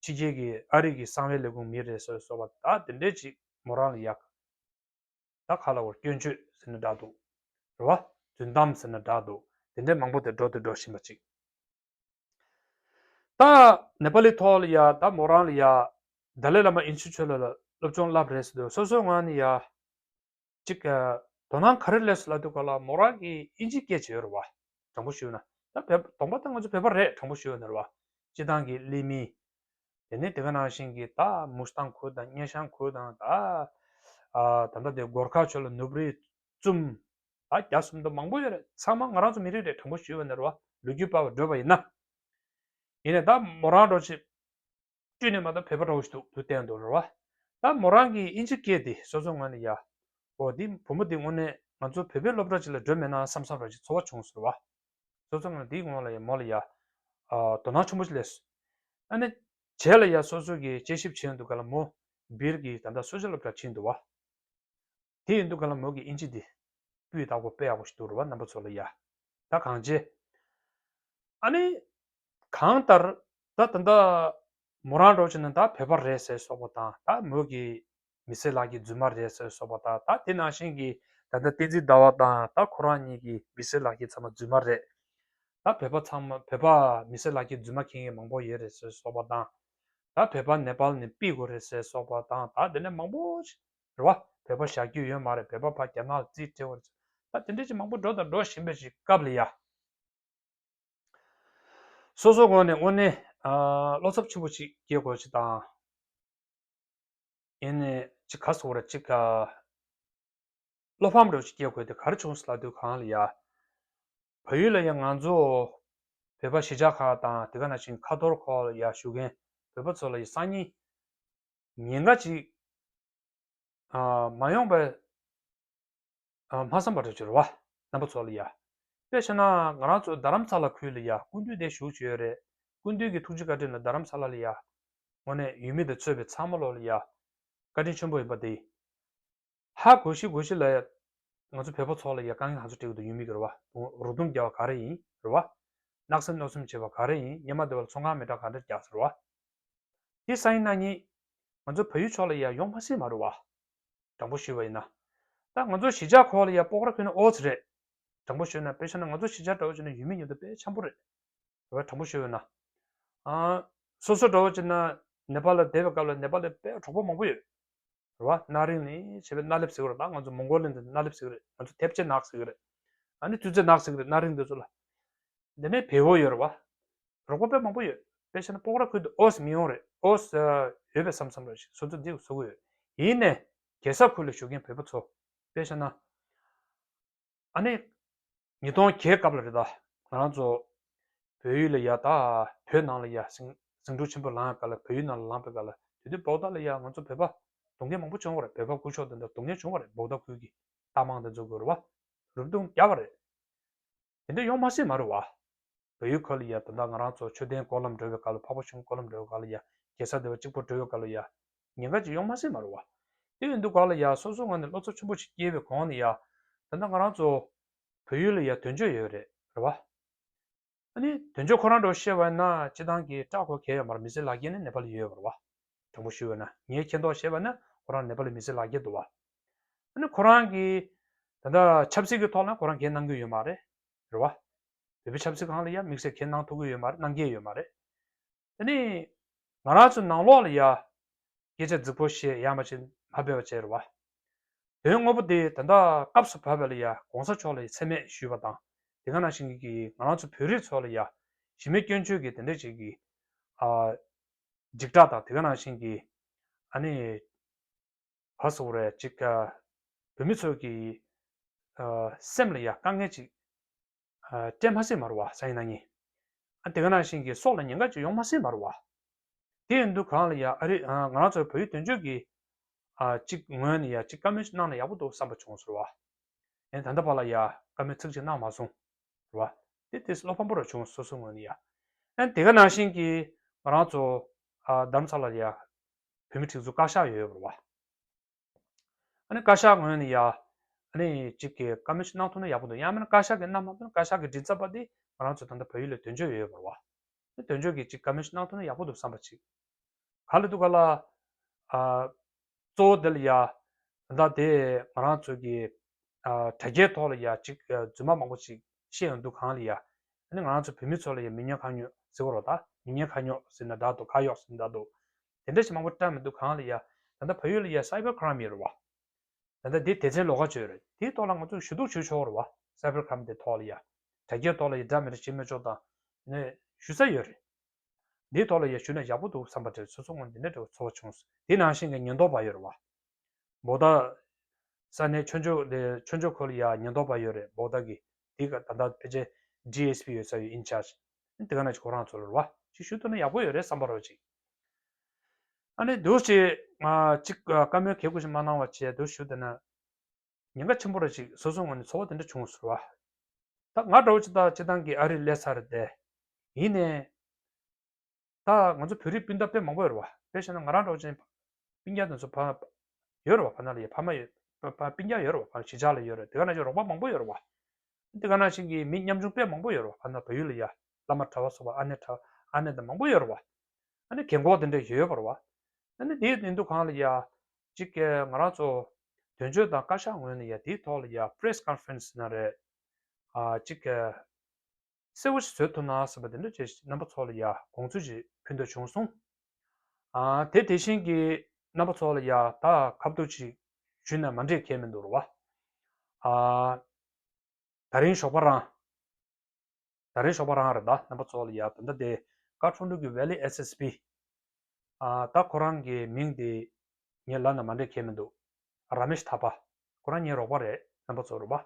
ཕྱི་རྒྱལ་གྱི་ཨ་རི་གི་གསང་བའི་ལས་ཁུངས་མི་རེད་ཟེར་སོགས་པ་ད་དེ་འདྲས་ཅིག་མོ་རང་ལ་ཡ། ད་ཁ་ལ་བོར་སྐྱོན་བརྗོད་ཟེར་ན་འདྲ་འདུག་རེད་བ། རྫུན་གཏམ་ཟེར་ན་འདྲ་འདུག་དེ་འདྲས་མང་པོ་དེ་འགྲོ་དེ་འགྲོ་བཞིན་པ་ཅིག་ད་ནེ་པ་ལི་ཐོག་ལ་ཡ་ད་མོ་རང་ལ་ཡ་དཱ་ལའི་བླ་མ་ཨིན་སི་ཊི་ཊུཊ་ལ་སློབ་སྦྱོང་བསླབ་རེད་ཟེར་དུས་སོ་སོའི་ངོས་ནས་ཡ། ཅིག་དོ་སྣང་ག་རེ་སླེབས་སོང་ལབ་དུས་ག་ལ་མོ་རང་གིས་ཨིན་ཇི་སྐད་བརྗོད་རེད་བ། དྲང་པོ་ཞུས་ན། ད་བོད་གདོང་པ་ད་ང་ཚོ་བོད་པ་རེད། དྲང་པོ་ཞུས་ན་རེད་བ། སྤྱི་བཏང་གི་གླེ་མི། དེ་ནས་དེ་ག་ནང་བཞིན་གྱི་ད་མུ་སི་ཐང་ཁུལ་དང་སྙེ་ཤང་ཁུལ་དང་ད། ཨ་ད་ལྟ་དེ་གོར་ཁ་ཆོས་ལ་ནུབ་རི་བཙུམ། ད་རྒྱ་སུམ་མདོ་མང་པོ་ཡོད་རེད། ཚང་མ་ང་རང་ཚོ་མི་རིགས་རེད། དྲང་པོ་ཞུས་པ་ན་རེད་བ། ལོ་རྒྱུས་པ་བ་བགྲོས་པ་ཡིན་ན། ཡིན་ནའི་ད་མོ་རང་འགྲོ་ཆེ། བཀྲུས་ནས་མ་གཏོགས་བོད་པ་འདྲ་བོ་ཞིག་འདུག་འདུག་བསྟན་འདུག་རེད་བ། ད་མོ་རང་གིས་ཨིན་ཇི་སྐད་དེ་སོ་སོ་ངོས་ནས་ཡ། འོ་འདི་བུ་མོ་འདི་དངོས་གནས་ང་ཚོ་བོད་པའི་སློབ་གྲྭ་ཅིག་ལ་འགྲོ་མེད་ན་བསམ་བསམ་ར་ཅིག་ཚོར་བ་བྱུང་སོང་རེད་བ། སོ་སོ་ངོས་ནས་འདིའི་ངོས་ལ་ཡ་མོ་ལ་ཡ། ཨ་དོ་སྣང་ཆེན་པོ་ཅིག་སླེབས་སོང་། ཨ་ནི། རྗེས་ལ་ཡ་སོ་སོ་གིས་དཔྱད་ཞིབ་བྱས་འདུག་ག་ལ་མོ། སྦིར་གྱི་ད་ལྟ་སུ་ཇི་སློབ་གྲྭ་ཕྱིན་འདུག་བ། དེ་ཡིན་དུས་ག་ལ་མོ་གི་ཨིན་ཇི་འདི་སྤུས་དག་པོ་དཔེ་ཡག་པོ་ཞིག་འདུག་རེད་བ། རྣམ་པ་ཚོ་ལ་ཡ། ད་གང་བྱེད། ཨ་ནི། གང་ལྟར། ད་ད་ལྟ་མོ་རང་འགྲོ་བྱས་ན་ད་བོད་པ་རེད་ཟེར་སོགས་པ་དང་ད་མོ་གི་མི་སེར་ལག་གི་རྫུན་མ་རེད་ཟེར་སོགས་པ་དང་ད་དེ་ནང་བཞིན་གྱི་ད་ལྟ་བསྟན་འཛིན་ཟླ་བ་དང་ད་ཁོ་རང་གཉིས་ཀྱི་མི་སེར་ལག་གི་ཚང་མ་རྫུན་མ་རེད། ད་བོད་པ་ཚང་མ་བོད་པ་མི་སེར་ལག་གི་རྫུན་མ་མཁན་མཁན་མང་པོ་ཡོད་རེད་ཟེར་སོགས་པ་དང་། ད་བོད་པ་ནེ་པཱལ་ནས་ཕུད་དགོས་རེད་ཟེར་སོགས་པ་དང་ད་དེ་ནས་མང་པོ་ཞིག་རེད་བ། བོད་པ་བཞག་རྒྱུ་ཡོད་མ་རེད། བོད་པ་ཕར་རྒྱ་ནག་ལ་རྩིས་སྤྲད་དགོས་རེད། ད་དེ་འདྲ་ཅིག་མང་པོ་འགྲོ་དང་འགྲོ་བཞིན་པའི་ཅིག་སྐབས་ལ་ཡ། སོ་སོ་ངོས་ནས་དངོས་གནས་ཨ་བློ་འཚབ་ཆེན་པོ་ཅིག་སྐྱེ་དགོས་ཅིག་དང་། ཡིན་ནའི་ཅིག་ག་ཟེར་དགོས་རེད། ཅིག་ཨ། བློ་ཕམ་འདྲ་བོ་ཅིག་སྐྱེ་དགོས་དེ་ག་རེ་བྱུང་སོང་ལབ་དུས་གང་ལ་ཡ། བལ་ཡུལ་ལ་ཡ་ང་ཚོ་བོད་པ་གཞིས་ཆགས་ཁག་དང་དེ་ག་ནང་བཞིན་ཁ་ཐོར་ཁོག་ལ་ཡ་བཞུགས་མཁན་བོད་པ་ཚོ་ལ་ཡ་སང་ཉིན་ཉེན་ཁ་ཅིག་ཨ་མ་ཡོང་བའི་ཨ་མ་བསམ་པ་འདྲ་བོ་ཅིག་རེད་བ། རྣམ་པ་ཚོ་ལ་ཡ། དཔེ་བྱས་ན་ང་རང་ཚོ་རྡ་རམ་ས་ལ་ཁུལ་ལ་ཡ་སྐུ་མདུན་དེ་བཞུགས་བྱས་ཡོད་རེད། སྐུ་མདུན་གྱི་ཐུགས་རྗེ་བཀའ་དྲིན་ལ་རྡ་རམ་ས་ལ་ལ་ཡ། དངོས་གནས་ཡུལ་མི་དང་གཙོས་པའི་ཚང་མ་ལོག་ལ་ཡ། བཀའ་དྲིན་ཆེན་པོ་ཡིན་པ་དེ། ཧ་གོ་ཤི་གོ་ཤི་ལ་ཡ། ང་ཚོ་བོད་པ་ཚོ་ལ་ཡ་དཀའ་ངལ་ག་ཚོད་འཕྲད་ཀྱི་འདུག་ཡུལ་མི་གི་རེད་བ། རུབ་རྡུང་རྒྱག་པ་ག་རེ་ཡིན་རེད་བ། བརྣག་སེམས་གནོད་སེམས་བྱེད་པ་ག་རེ་ཡིན། སྔོན་མ་དེ་བ་ལ་ཚོང་ཁང་མི་གྲངས་ག་འདྲ་རྒྱག་ཟེར་བ། དེ་སང་ཉིན་གནངས་ཉིན། ང་ཚོ་བལ་ཡུལ་ཕྱོགས་ལ་ཡ་ཡོང་མ་སྲིད་མ་རེད་བ། དྲང་པོ་ཞུས་པ་ཡིན་ན། ད་ང་ཚོ་གཞིས་ཆགས་ཁོག་ལ་ཡ་སྤོག་ར་ཁུལ་ན་ཨོ་ཙི་རེད། དྲང་པོ་ཞུས་ན་དཔེ་བཞག་ན་ང་ཚོ་གཞིས་ཆགས་འདྲ་བོ་བྱས་ན་ཡུལ་མི་མཉམ་དུ་དཔེ་འཆམ་པོ་རེད། རེད་བ། དྲང་པོ་ཞུས་པ་ཡིན་ན། ཨ། སོ་སོ་འདྲ་བོ་བྱས་ན་ནེ་པཱལ་ལ་བསྡད་པའི་སྐབས་ལ་ནེ་པཱལ་ལ་དཔེ་གྲོགས་པོ་མང་པོ་ཡོད། རེད་བ། སྣ་རིང་ནས་བྱས་པའི་སྣ་ལེབ་ཟེར་གི་རེད། ད་ང་ཚོ་མོང་གོ་ལི་འདི་སྣ་ལེབ་ཟེར་གི་རེད། ང་ཚོ་ཐེབས་ཆེ་ནག་ཟེར་གི་རེད། ཨ་ནི་ཐུ་ཙེ་ནག་ཟེར་གི་རེད། སྣ་རིང་འདི་ཚོ་ལ། འདི་ནས་བལ་པོ་ཡོད་རེད་བ། རོགས་པ་དཔེ་མང་པོ་ཡོད། དཔེ་བཤད་ན་སྤོག་ར་ཁུལ་དུ་ཨོ་སི་མི་ཡོང་རེད། ཨོ་སི་ཡོད་པའི་བསམ་བསམ་རེད། སོ་སོ་འདི་བཟོ་གི་ཡོད། ཡིན་ནས་རྒྱལ་ས་ཁུལ་ལ་བཞུགས་མཁན་བོད་པ་ཚོ། དཔེ་བཤད་ན། ཨ་ནི། ཉིས་སྟོང་བརྒྱད་སྐབས་ལ་རེད་ད། ང་རང་ཚོ། བལ་ཡུལ་ལ་ཡ་ད། བོད་ནང་ལ་ཡ་ཟིང་ཟིང་འཁྲུག་ཆེན་པོ་ལངས་སྐབས་ལ། བལ་ཡུལ་ནང་ལ་ལངས་པའི་སྐབས་ལ། དེ་དུས་བོག་ད་ལ་ཡ་ང་ཚོ་བོད་པ་སྡུག་བསྔལ་མང་པོ་བྱུང་བ་རེད། བོད་པ་སྐུ་ཞབས་དེ་འདྲ་སྡུག་བསྔལ་བྱུང་བ་རེད། བོག་ད་ཁུལ་གྱི་རྟ་དམག་དེ་ཚོ་གིས་རེད་བ། རུབ་རྡུང་བརྒྱབ་པ་རེད། དེ་འདྲ་ཡོང་མ་སྲིད་མ་རེད་བ། བལ་ཡུལ་ཁུལ་ལ་ཡ་ད་ལྟ་ང་རང་ཚོ་མཆོད་རྟེན་སྐོར་ལམ་འགྲོ་བའི་སྐབས་ལ། འཕགས་པ་ཆུང་སྐོར་ལམ་འགྲོ་བའི་སྐབས་ལ་ཡ། རྒྱལ་ས་སྡེ་བ་གཅིག་པོ་འགྲོ་བའི་སྐབས་ལ་ཡ། ཉེན་ཁ་ཅིག་ཡོང་མ་སྲིད་མ་རེད་བ། དེ་ཡིན་དུས་སྒང་ལ་ཡ་སོ་སོ་ངོས་ནས་བློ་འཚབ་ཆེན་པོ་ཞིག་སྐྱེས་པའི་གོང་ནས་ཡ། ད་ལྟ་ང་རང་ཚོ་བལ་ཡུལ་ལ་ཡ་དོན་གཅོད་ཡོད་རེད། རེད་བ། ཨ་ནི་དོན་གཅོད་ཁོ་རང་འདྲ་བཤད་པ་ཡིན་ན་སྤྱི་བཏང་གི་སྐྲག་དགོས་གལ་ཡོད་མ་རེད། མི་ཚེ་ལག་ཁྱེར་ནི་ནེ་པ་ལ་ཡོད་པ་རེད་བ། དྲང་པོ་ཞུས་པ་ན། ངས་མཁྱེན་རྟོགས་བྱས་པ་ན་ཁོ་རང་ནེ་པ་ལ་མི་ཚེ་ལག་ཁྱེར་འདུག་བ། ཨ་ནི་ཁོ་རང་གིས་ད་ལྟ་ཆབ་སྲིད་ཀྱི་ཐོག་ལ་ཁོ་རང་འགན་གནང་གི་ཡོད་མ་རེད། རེད་བ། བོད་པའི་ཆབ་སྲིད་སྒང་ལ་ཡ་དམིགས་བསལ་འགན་གནང་ཐུབ་ཀྱི་ཡོད་མ་རེད། གནང་གི་ཡོད་མ་རེད། དེ་ནི་ང་རང་ཚོ་ནང་ལོགས་ལ་ཡ་སྐད་ཆ་རྫིག་པོ་བཤད་ཡ་མ་བྱེད་མ་སྤེལ་བ་བྱས་རེད་བ། དོན་དངོས་པོ་དེ་ད་ལྟ་སྐབས་སུ་བབས་པ་ལ་ཡ་གོང་ས་མཆོག་ལ་ཡ་མཚན་སྨད་ཞུས་པ་དང་། དེ་ག་ནང་བཞིན་གྱི་ང་རང་ཚོ་བོད་རིགས་ཚོ་ལ་ཡ་གཞི་མེད་སྐྱོན་བརྗོད་ཀྱི་དེ་འདྲ་ཅིག་གི་ཨ། འཇིགས་སྐྲག་དང་། དེ་ག་ནང་བཞིན་གྱི་ཨ་ནི་ག་ཟེར་དགོས་རེད། ཅིག་ཨ། བོད་མི་ཚོ་གི་ཨ། སེམས་ལ་ཡ་དཀའ་ངལ་ཅིག་ཨ། སྤྲད་མ་སྲིད་མ་རེད་བ། སང་ཉིན་གནངས་ཉིན། ཨ། དེ་ག་ནང་བཞིན་གྱི་སྲོག་ལ་ཉེན་ཁ་ཅིག་ཡོང་མ་སྲིད་མ་རེད་བ། དེ་ཡིན་དུས་སྒང་ལ་ཡ་ཨ་རི་ཨ། ང་རང་ཚོའི་བལ་ཡུལ་དོན་གཅོད་ཀྱི་ཨ། ཅིག་ངོས་ནས་ཡ་ཅིག་བཀའ་མོལ་ཅིག་གནང་ན་ཡག་པོ་འདུག་བསམ་པ་བྱུང་ཟེར་བ། ཡིན་ད་ལྟ་བར་ལ་ཡ་བཀའ་མོལ་ཚིག་གཅིག་གནང་མ་སོང་། རེད་བ། དེ་དེ་བློ་ཕམ་པོ་ར་བྱུང་། སོ་སོ་ངོས་ནས་ཡ། ཨ་ནི་དེ་ག་ནང་བཞིན་གྱི་ང་རང་ཚོ་ཨ། རྡ་རམ་ས་ལ་ལ་ཡ་བོད་མི་སྒྲིག་འཛུགས་བཀའ་ཤག་ཡོད་རེད་བ། ཨ་ནི་བཀའ་ཤག་ངོས་ནས་ཡ། ཨ་ནི་གཅིག་གི་བཀའ་མོལ་ཞིག་གནང་ཐུབ་ན་ཡག་པོ་འདུག་ཡང་མིན་ན་བཀའ་ཤག་གིས་གནང་མ་ཐུབ་ན་བཀའ་ཤག་གི་མགྲིན་ཚབ་པ་དེ་ང་རང་ཚོ་ད་ལྟ་བལ་ཡུལ་ལ་དོན་གཅོད་ཡོད་པ་རེད་བ། དོན་གཅོད་ཀྱིས་གཅིག་བཀའ་མོལ་ཞིག་གནང་ཐུབ་ན་ཡག་པོ་འདུག་བསམ་པ་ཅིག་ག་ལ་འདུག་ག་ལ། ཨ། གཙོ་བོ་དེ་ལ་ཡ། ད་ལྟ་དེ་ང་རང་ཚོ་གི་ཨ། དྲ་རྒྱའི་ཐོག་ལ་ཡ་གཅིག་ཨ། རྫུན་མ་མང་པོ་ཅིག་བཤད་ཡོང་དུས་སྒང་ལ་ཡ། ཨ་ནི་ང་རང་ཚོ་བོད་མི་ཚོ་ལ་ཡ་མི་ཉན་ཁ་ཉོག་ཟེར་གི་རེད་བ། ད་མི་ཉན་ཁ་ཉོག་ཟེར་ན་འདྲ་འདུག་ཁ་གཡོག་ཟེར་ན་འདྲ་འདུག་དེ་འདྲ་ཞིག་མང་པོ་བཀྲམ་མི་འདུག་སྒང་ལ་ཡ། ད་ལྟ་བལ་ཡུལ་ལ་ཡ་སའི་བར་ཁ་རའེམ་ཡོད་རེད་བ། ད་ལྟ་འདི་སྡེ་ཚན་ལོགས་ཀ་ཅིག་ཡོད་རེད། དེའི་ཐོག་ལ་ང་ཚོ་ཞུ་གཏུག་ཞུ་ཆོག་རེད་བ། སའི་བར་ཁ་རའེམ་དེ་ཐོག་ལ་ཡ། དྲ་རྒྱའི་ཐོག་ལ་ཡ་འདྲ་མི་འདྲ་བྱེད་མི་ཆོག་དང་། ཨ་ནི་ཞུ་ས་ཡོད་རེད། འདིའི་ཐོག་ལ་ཡ་ཞུས་ན་ཡག་པོ་འདུག་བསམ་པ་དེ་སོ་སོ་ངོས་འདི་འདྲ་འདྲ་བོ་ཚོར་བ་བྱུང་། དེ་ནང་བཞིན་གྱི་ཉེན་རྟོག་པ་ཡོད་རེད་བ། བོག་ད། ས་གནས་ཆོས་འབྱོར་ལས་ཆོས་འབྱོར་ཁུལ་ལ་ཡ་ཉེན་རྟོག་པ་ཡོད་རེད། བོག་ད་གི། དེ་ག་ད་ལྟ་ཕལ་ཆེར་ཌི་ཨེས་པི་ཡོད་ས་ཡོད། ཨིན་ཆར་ཇི། དེ་ག་ནང་བཞིན་ཁོ་རང་ཚོ་རེད་བ། ཅིག་ཞུ་ཐུབ་ན་ཡག་པོ་ཡོད་རེད་བསམ་པ་རོ་ཅིག་ཨ་ནི་འདུག་ཅིག་ང་ཅིག་བཀའ་མོལ་གལ་དགོས་ཞིག་མ་གནང་བ་བྱས་འདུག་ཞུ་བསྡད་ན། ཉེན་ཁ་ཆེན་པོ་རེད་ཅིག་སོ་སོ་ངོས་ནས་ཚོར་བ་དེ་འདྲ་བྱུང་ཟེར་བ། ད་ང་འདྲ་བོ་ཅིག་ད་སྤྱིར་བཏང་གི་ཨ་རི་སླེབས་ཚར་རེད་དེ། ཡིན་ནའི། ད་ང་ཚོ་བོད་རིགས་སྤུན་ཟླ་དཔེ་མང་པོ་ཡོད་རེད་བ། དཔེ་བཞག་ན་ང་རང་འདྲ་བོ་ཅིག་སྤུན་ཀྱག་དེ་ཚོ་ཕ། ཡོད་རེད་བ། ཕ་ན་ལ་ཡ་ཕ་མ་ཡོད། ཕ་ཕ་སྤུན་ཀྱག་ཡོད་རེད་བ། ཕ་གཞིས་ཆགས་ལ་ཡོད་རེད། དེ་ག་ནང་བཞིན་རོགས་པ་མང་པོ་ཡོད་རེད་བ། དེ་ག་ནང་བཞིན་གྱི་མི་ཉམ་ཆུང་དཔེ་མང་པོ་ཡོད་རེད་བ། ཕ་ན་བལ་ཡུལ་ལ་ཡ། བླ་མ་གྲྭ་བ་སོགས་པ་ཨ་ནེ་གྲྭ། ཨ་ནེ་དང་མང་པོ་ཡོད་རེད་བ། ཨ་ནི་རྒན་གོག་དེ་འདྲ་ཡོད་པ་རེད་བ། ཨ་ནི་དེ་ཡིན་དུས་སྒང་ལ་ཡ། གཅིག་གི་ང་རང་ཚོ་དོན་གཅོད་དང་བཀའ་ཤག་ངོས་ནས་ཡ་དེའི་ཐོག་ལ་ཡ་པི་རེ་སི་ཀོན་ཕ་རེན་སི་ན་རེད། ཨ་གཅིག་གི་གསལ་བོ་ཞིག་བཟོ་ཐུབ་ན་བསམ་པ་དེ་འདྲ་ཅིག་རྣམ་པ་ཚོ་ལ་ཡ་དགོངས་ཚུལ་ཅིག་ཕུལ་འདོད་བྱུང་སོང་། ཨ་དེ་དེ་བཞིན་གྱི་རྣམ་པ་ཚོ་ལ་ཡ་ད་ཁ་ཐུག་ཅིག་ཞུས་ན་མ་འགྲིག་གི་མི་འདུག་རེད་བ། ཨ་ད་རིང་ཞོགས་པ་རང་། ད་རིང་ཞོགས་པ་རང་རེད་ད། རྣམ་པ་ཚོ་ལ་ཡ་ད་ལྟ་དེ་ཀ་ཐོན་ཌུ་གི་ཝེ་ལི་ཨེས་ཨེས་པི། ཨ་ད་ཁོ་རང་གི་མིང་དེ་ངས་ལབ་ན་མ་འགྲིག་གི་མི་འདུག་ར་མེཤ་ཐ་པ། ཁོ་རང་ངའི་རོགས་པ་རེད། རྣམ་པ་ཚོ་རོགས་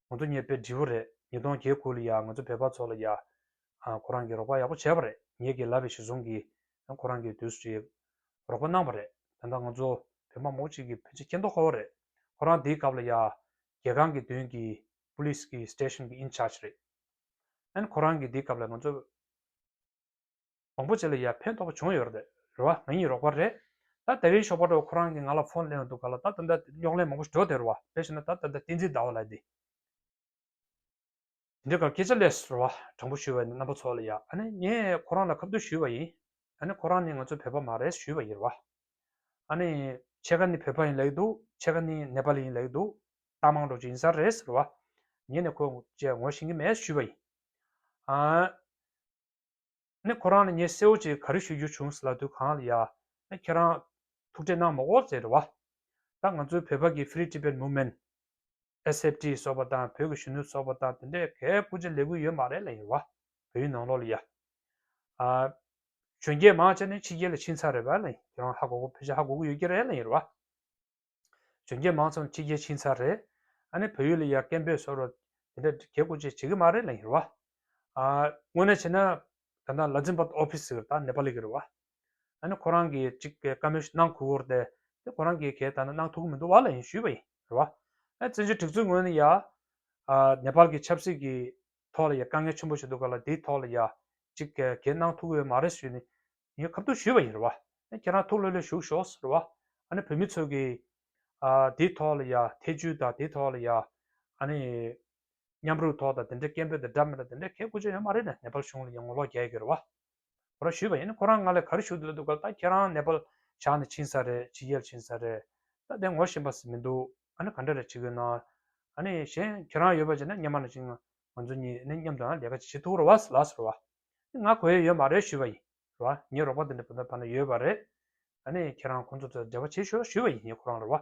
པ། ང་ཚོ་གཉིས་དཔེ་འདྲིས་པོ་རེད། ཉིས་སྟོང་བརྒྱད་དགུ་ལ་ཡ་ང་ཚོ་བོད་པ་ཚོ་ལ་ཡ། ཨ་ཁོ་རང་གིས་རོགས་པ་ཡག་པོ་བྱས་པ་རེད། ངེད་ཀྱིས་ལབ་པའི་གཞི་བཟུང་གིས་ཁོ་རང་གིས་དུས་སུ་རོགས་པ་གནང་པ་རེད། ད་ལྟ་ང་ཚོ་བོད་པ་མང་པོ་ཅིག་གིས་ཕལ་ཆེར་མཁྱེན་རྟོགས་ཁག་པོ་རེད། ཁོ་རང་དེའི་སྐབས་ལ་ཡ། རྒྱལ་ཁང་གི་མདུན་གྱི་པུ་ལིས་ཀྱི་སི་ཊེ་ཤན་གྱི་ཨིན་ཆར་ཇི་རེད། ཨན་ཁོ་རང་གིས་དེའི་སྐབས་ལ་ང་ཚོ་མང་པོ་ཅིག་ལ་ཡ་ཕན་ཐོགས་པ་བྱུང་ཡོད་རེད། རེད་བ། ང་གཉིས་རོགས་པ་རེད། ད་དེ་རིང་ཞོགས་པ་འདྲ་བོ་ཁོ་རང་གིས་ང་ལ་ཕོན་སླེབས་ཡོང་དུས་སྒང་ལ་ད་ད་ལྟ་རྙོག་གླེང་མང་པོ་ཞིག་འགྲོ་བསྡད་རེད་བ། དཔེ་བྱས་ན་ད་ད་ལྟ་བསྟན་འཛིན་ཟླ་བ་ལགས་འདི། དེ་འདྲའི་སྐབས་སྐད་ཆ་སླེབས་སོང་རེད་བ། དྲང་པོ་ཞུས་པ་ཡིན་ན་རྣམ་པ་ཚོ་ལ་ཡ། ཨ་ནི་ངས་ཁོ་རང་ལ་ཁ་ཐུག་ཞུས་པ་ཡིན། ཨ་ནི་ཁོ་རང་ནི་ང་ཚོ་བོད་པ་མ་རེད་ཞུས་པ་ཡིན་རེད་བ། ཨ་ནི་ཕྱེད་ཀ་ནི་བོད་པ་ཡིན་ལབ་ཀྱི་འདུག་ཕྱེད་ཀ་ནི་ནེ་པ་ལི་ཡིན་ལབ་ཀྱི་འདུག་རྟ་དམག་འདྲ་བོ་ཅིག་ཡིན་ས་རེད་ཟེར་བ། ངས་ནི་ཁོ་ཅིག་ངོ་ཤེས་ཀྱི་མེད་ཞུས་པ་ཡིན། ཨ་ནི་ཁོ་རང་ལ་ངས་གསལ་བོ་ཅིག་ག་རེ་ཞུ་རྒྱུ་བྱུང་ཟེར་ལབ་དུས་སྒང་ལ་ཡ། ཨ་ཁྱེད་རང་ཐུག་འཕྲད་གནང་མ་དགོས་ཟེར་རེད་བ། ད་ང་ཚོའི་བོད་པ་གི་Free Tibet Movement S F T སོགས་པ་དང་བོད་ཀྱི་གཞོན་ནུ་སོགས་པ་དང་དེ་འདྲས་གའི་སྐུ་ཕྱྭ་ལས་འགུལ་ཡོད་མ་རེད་ལབ་ཡིན་རེད་བ། བོད་ཡིག་ནང་ལོགས་ལ་ཡ། ཨ། གཞོན་སྐྱེས་མང་ཆེ་ནི་ཕྱི་རྒྱལ་ལ་ཕྱིན་ཚར་རེད་བ་ལབ་ཡིན། ཁྱེད་རང་ཧ་གོ་གོ་ཕལ་ཆེར་ཧ་གོ་གི་ཡོད་ཀྱི་རེད་ལབ་ཡིན་རེད་བ། གཞོན་སྐྱེས་མང་ཆེ་ཕྱི་རྒྱལ་ཕྱིན་ཚར་རེད། ཨ་ནི་བོད་ཡིག་ལ་ཡ་སྐད་འབོད་བཟོ་འདྲ་དེ་འདྲ་གའི་སྐུ་ཕྱྭས་བྱེད་ཀྱི་མ་རེད་ལབ་ཡིན་རེད་བ། ཨ། དངོས་གནས་བྱས་ན། ད་ལྟ་ལ་ཛིན་པ་ཨོ་ཕི་སི་ཟེར་ད་ནེ་པ་ལི་གི་རེད་བ། ཨ་ནི་ཁོ་རང་གིས་ཅིག་གི་བཀའ་མོལ་ཞིག་གནང་དགོས་ཀྱི་རེད་དེ། དེ་ཁོ་རང་གིས་གའི་ད་ནི་གནང་ཐུབ་ཀྱི་མི་འདུག་བ་ལབ་ཡིན་ཞུས་པ་ཡིན་རེད་བ། ཨ། བཙན་བྱོལ་སྒྲིག་འཛུགས་ངོས་ནས་ཡ། ཨ། ནེ་པ་ལ་གི་ཆབ་སྲིད་ཀྱི་ཐོག་ལ་ཡ་དཀའ་ངལ་ཆེན་པོ་ཞིག་འདུག་ག་ལ། དེའི་ཐོག་ལ་ཡ་ཅིག་གི་གའི་གནང་ཐུབ་ཀྱི་ཡོད་མ་རེད་ཞུས་ནས་ངས་ཁ་ཐུག་ཞུས་པ་ཡིན་རེད་བ། ཨ། ཁྱེད་རང་ཐུགས་ལྷོད་ལྷོད་བཞུགས་ཤོག་ཟེར་བ། ཨ་ནི་བོད་མི་ཚོ་གིས། ཨ། དེའི་ཐོག་ལ་ཡ་ཐེ་བྱུས་དང་དེའི་ཐོག་ལ་ཡ། ཨ་ནི། མཉམ་རུབ་ཐོག་དང་དེ་འདྲའི་སྐད་འབོད་དང་འདྲ་མི་འདྲ་དེ་འདྲའི་གའི་སྐུ་ཕྱྭ་ཡོད་མ་རེད་ནས་ནེ་པ་ལ་གཞུང་ལ་ཡང་ངོ་ལོག་རྒྱག་གི་རེད་བ། ཁོ་རང་ཞུས་པ་ཡིན། ཁོ་རང་ང་ལ་ག་རེ་ཞུ་འདོད་འདུག་ག་ལ། ད་ཁྱེད་རང་ནེ་པ་ལ་བཞག་ནས་ཕྱིན་ཚར་རེད། ཕྱི་རྒྱལ་ཕྱིན་ཚར་རེད། ད་དེ་ངོ་ཤེས་པ་ཞིག་མི་འདུག་ཨ་ནི་ག་འདྲ་རེ་བྱེད་དགོས་ན། ཨ་ནི་གཞན་ཁྱེད་རང་ཡོད་པ་བྱས་ན་སྔོན་མ་ནང་བཞིན་ང་ཚོ་གཉིས་ནི་མཉམ་དུ་ལས་ཀ་ཅིག་བྱེད་ཐུབ་རེད་བ་ལབ་ཟེར་བ། ང་གོ་ཡ་ཡོད་མ་རེད་ཞུས་པ་ཡིན། རེད་བ། ངའི་རོགས་པ་དེ་འདྲ་བོད་ནང་བར་ན་ཡོད་པ་རེད། ཨ་ནི་ཁྱེད་རང་ཁོང་ཚོ་ཚོ་འབྲེལ་བ་བྱེད་ཤོག་ཞུས་པ་ཡིན། ངས་ཁོ་རང་རེད་བ།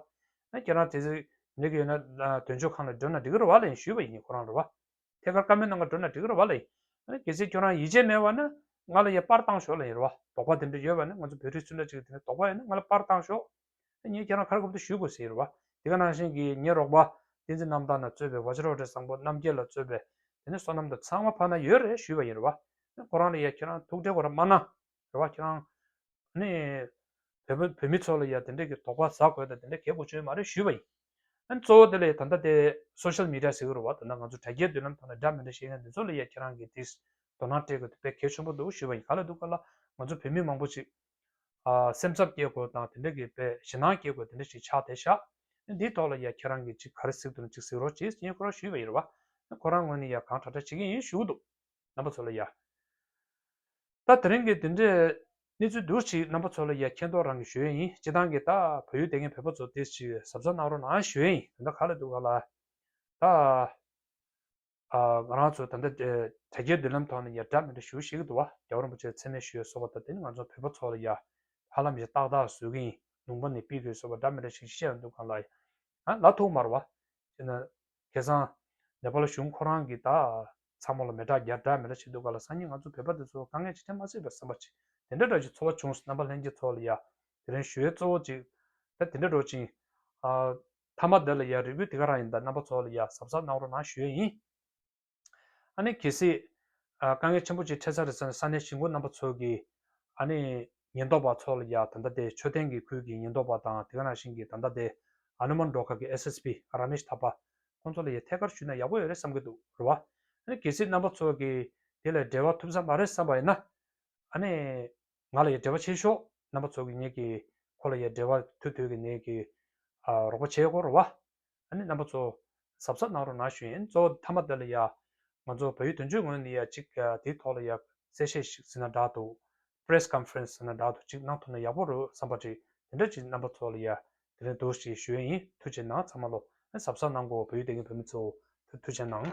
ཨ། ཁྱེད་རང་དེ་ཚོ་འགྲིག་གི་ཡོད་ན་དོན་གཅོད་ཁང་ལ་འགྲོ་ན་འགྲིག་གི་རེད་བ་ལབ་ཡིན་ཞུས་པ་ཡིན། ངས་ཁོ་རང་རེད་བ། ཐད་ཀར་བཀའ་མོལ་གནང་ག་འགྲོ་ན་འགྲིག་གི་རེད་བ་ལབ་ཡིན། ཨ་ནི་གལ་སྲིད་ཁྱོད་རང་ཡིད་ཆེས་མེད་པ་ན་ང་ལ་ཡ་པར་བཏང་ཤོག་ལབ་ཡིན་རེད་བ། དོགས་པ་དེ་འདྲ་ཡོད་པ་ན། ང་ཚོ་བོད་རིགས་སུ་འདྲ་ཅིག་དེ་འདྲ་དོགས་པ་ཡོད་ན་ང་ལ་པར་བཏང་ཤོག་ཨ། ངས་ཁྱེད་རང་ག་རེ་དགོས་འདུག་ཞུ་དགོས་ཟེར་ཡིན་རེད་བ། དེ་ག་ནང་བཞིན་གྱི་ངའི་རོགས་པ་བསྟན་འཛིན་རྣམ་དག་ན་གཙོས་པའི་བ་ཇི་ར་བྷ་ཊི་བཟང་པོ། རྣམ་རྒྱལ་ལ་གཙོས་པའི་དེ་ནས་བསོད་ནམས་དང་ཚང་མ་བར་ན་ཡོད་རེད་ཞུས་པ་ཡིན་རེད་བ། ཁོ་རང་ལ་ཡ་ཁྱེད་རང་ཐུགས་ཁྲལ་ག་རེ་མ་གནང་། རེད་བ། ཁྱེད་རང་ནི་བོད་པ་བོད་མི་ཚོ་ལ་ཡ་དེ་འདྲས་ཀྱི་དོགས་པ་ཟ་དགོས་དང་དེ་འདྲས་གལ་དགོས་ཆོད་མ་རེད་ཞུས་པ་ཡིན། ཨ་ནི་གཙོ་བོ་དེ་ལ་ད་ལྟ་དེ་སོ་ཤལ་མི་ཌི་ཡ་ཟེར་གི་རེད་བ། ད་ལྟ་ང་ཚོ་དྲ་རྒྱའི་མདུན་ལམ་ཐོག་ནས་འདྲ་མི་འདྲ་བཤད་མཁན་འདི་ཚོ་ལ་ཡ་ཁྱེད་རང་གིས་དེ་དོ་སྣང་སྤྲད་དགོས་དེ་དཔེ་གལ་ཆེན་པོ་འདུག་ཞུས་པ་ཡིན། ག་ལ་འདུག་ག་ལ། ང་ཚོ་བོད་མི་མང་པོ་ཅིག་ཨ། སེམས་འཚབ་སྐྱེ་དགོས་དང་དེ་འདྲས་ཀྱི་དཔེ་ཞེད་སྣང་སྐྱེ་དགོས་དེ་འདྲས་ཞིག་ཆགས་བསྡད་ཤག་ཨ་ནི་འདིའི་ཐོག་ལ་ཡ་ཁྱེད་རང་གིས་ཅིག་ག་རེ་གཟིགས་འདུག་ན་ཅིག་གཟིགས་རོགས་གྱིས་ཟེར་ཁོ་རང་ཞུས་པ་ཡིན་རེད་བ། ཨ་ནི་ཁོ་རང་ངོས་ནས་ཡ་གང་དྲག་དྲག་བྱེད་ཀྱི་ཡིན་ཞུ་གི་འདུག་རྣམ་པ་ཚོ་ལ་ཡ། ད་དེ་རིང་གི་དེ་འདྲའི་གནས་ཚུལ་འདུག་ཅིག་རྣམ་པ་ཚོ་ལ་ཡ་མཁྱེན་རྟོགས་རང་གིས་ཞུ་ཡས་ཡིན། སྤྱིར་བཏང་གི་ད་བལ་ཡུལ་བསྡད་མཁན་བོད་པ་ཚོ་དེ་ཅིག་གཟབ་གཟབ་གནང་རོགས་གནང་ཞུ་ཡས་ཡིན། དེ་འདྲ་ག་ལ་འདུག་ག་ལ། ད་ང་རང་ཚོ་ད་ལྟ་དྲ་རྒྱའི་མདུན་ལམ་ཐོག་ནས་ཡ་འདྲ་མི་འདྲ་ཞུ་ཤེས་ཀྱི་འདུག་བ། རྒྱལ་བ་རིན་པོ་ཆེ་མཚན་སྨད་ཞུ་ཡས་སོགས་པ་དང་། དེ་ནི་ང་ཚོ་བོད་པ་ཚོ་ལ་ཡ་ཧ་ལམ་ཡ་ཏག་ཏག་བཟོ་གི་ཡིན། ལུང་པ་ནས་ཕུད་ཀྱི་ཡོད་སོགས་པ་འདྲ་མི་འདྲ་ཞིག་བཤད་ཡོང་དུས་སྒང་ལ་ཡ། ཨ། ལབ་ཐུབ་མ་རེད་བ། དེ་ན་ཁ་སང་ནེ་པ་ལ་གཞུང་ཁོ་རང་གིས་ད་ཚང་མ་ལ་མེ་སྲེག་རྒྱག་འདྲ་མི་འདྲ་བྱེད་དུས་སྒང་ལ་སང་ཉིན་ང་ཚོ་བོད་པ་དེ་ཚོ་དཀའ་ངལ་ཅིག་འཕྲད་མ་སྲིད་པའི་བསམ་པ་ཅིག་དེ་འདྲ་འདྲ་ཅིག་ཚོར་བ་བྱུང་སོང་། རྣམ་པ་ལྷན་རྒྱས་ཚོ་ལ་ཡ་དེ་རིང་ཞུ་ཡས་གཙོ་བོ་ཅིག་ད་དེ་འདྲ་འདྲ་ཅིག་ཨ། མཐའ་མ་འདི་ལ་ཡ་རེ་སྐུལ་དེ་ག་རང་ཡིན། ད་རྣམ་པ་ཚོ་ལ་ཡ་གཟབ་གཟབ་གནང་རོགས་གནང་ཞུ་ཡས་ཡིན། ཨ་ནི་གལ་སྲིད་ཨ། དཀའ་ངལ་ཆེན་པོ་ཅིག་འཕྲད་ས་རེད་ཟེར་ན། ས་གནས་གཞིས་འགོ་རྣམ་པ་ཚོ་གིས་ཨ་ནི་ཉེན་རྟོག་པ་ཚོ་ལ་ཡ་ད་ལྟ་དེ་མཆོད་རྟེན་གྱི་ཁུལ་གྱི་ཉེན་རྟོག་པ་དང་། དེ་ག་ནང་བཞིན་གྱི་ད་ལྟ་དེ་ཧ་ནུ་མན་སྒྲོལ་དཀར་གྱི་ཨེས་ཨེས་པི་ར་མེཤ་ཐར་པ་ཁོང་ཚོ་ལ་ཡ་ཐད་ཀར་ཞུས་ན་ཡག་པོ་ཡོད་རེད་བསམ་གྱི་འདུག་རེད་བ། ཨ་ནི་གལ་སྲིད་རྣམ་པ་ཚོ་གིས་དེ་ལ་འབྲེལ་བ་ཐུབ་ས་མ་རེད་བསམ་པ་ཡིན་ན། ཨ་ནི་ང་ལ་ཡ་འབྲེལ་བ་བྱེད་ཤོག་རྣམ་པ་ཚོ་གིས་ངེད་ཀྱིས་ཁོ་ལ་ཡ་འབྲེལ་བ་མཐུད་མཐུད་ཀྱིས་ངེད་ཀྱིས་ཨ། རོགས་པ་བྱེད་དགོས་རེད་བ། ཨ་ནི་རྣམ་པ་ཚོ་གཟབ་གཟབ་གནང་རོགས་གནང་ཞུ་ཡིན། གཙོ་བོ་མཐའ་མ་དེ་ལ་ཡ་ང་ཚོ་བལ་ཡུལ་དོན་གཅོད་ངོས་ནས་ཡ་ཅིག་ཨ། དེའི་ཐོག་ལ་ཡ་གསལ་བཤད་ཞིག་ཟེར་ན་འདྲ་འདུག་པེ་རེ་སི་ཀོན་ཕ་རེན་སི་ཟེར་ན་འདྲ་འདུག་ཅིག་གནང་ཐུབ་ན་ཡག་པོ་རེད་བསམ་པ་ཅིག་དེ་འདྲ་ཅིག་རྣམ་པ་ཚོ་ལ་ཡ་དེ་རིང་འདུག་ཅིག་ཞུ་ཡིན། ཐུགས་རྗེ་གནང་། ཚང་མ་ལོ་གཟབ་གཟབ་གནང་དགོས། བལ་ཡུལ་བསྡད་མཁན་བོད་མི་ཚོ་ཐུགས་རྗེ་གནང་།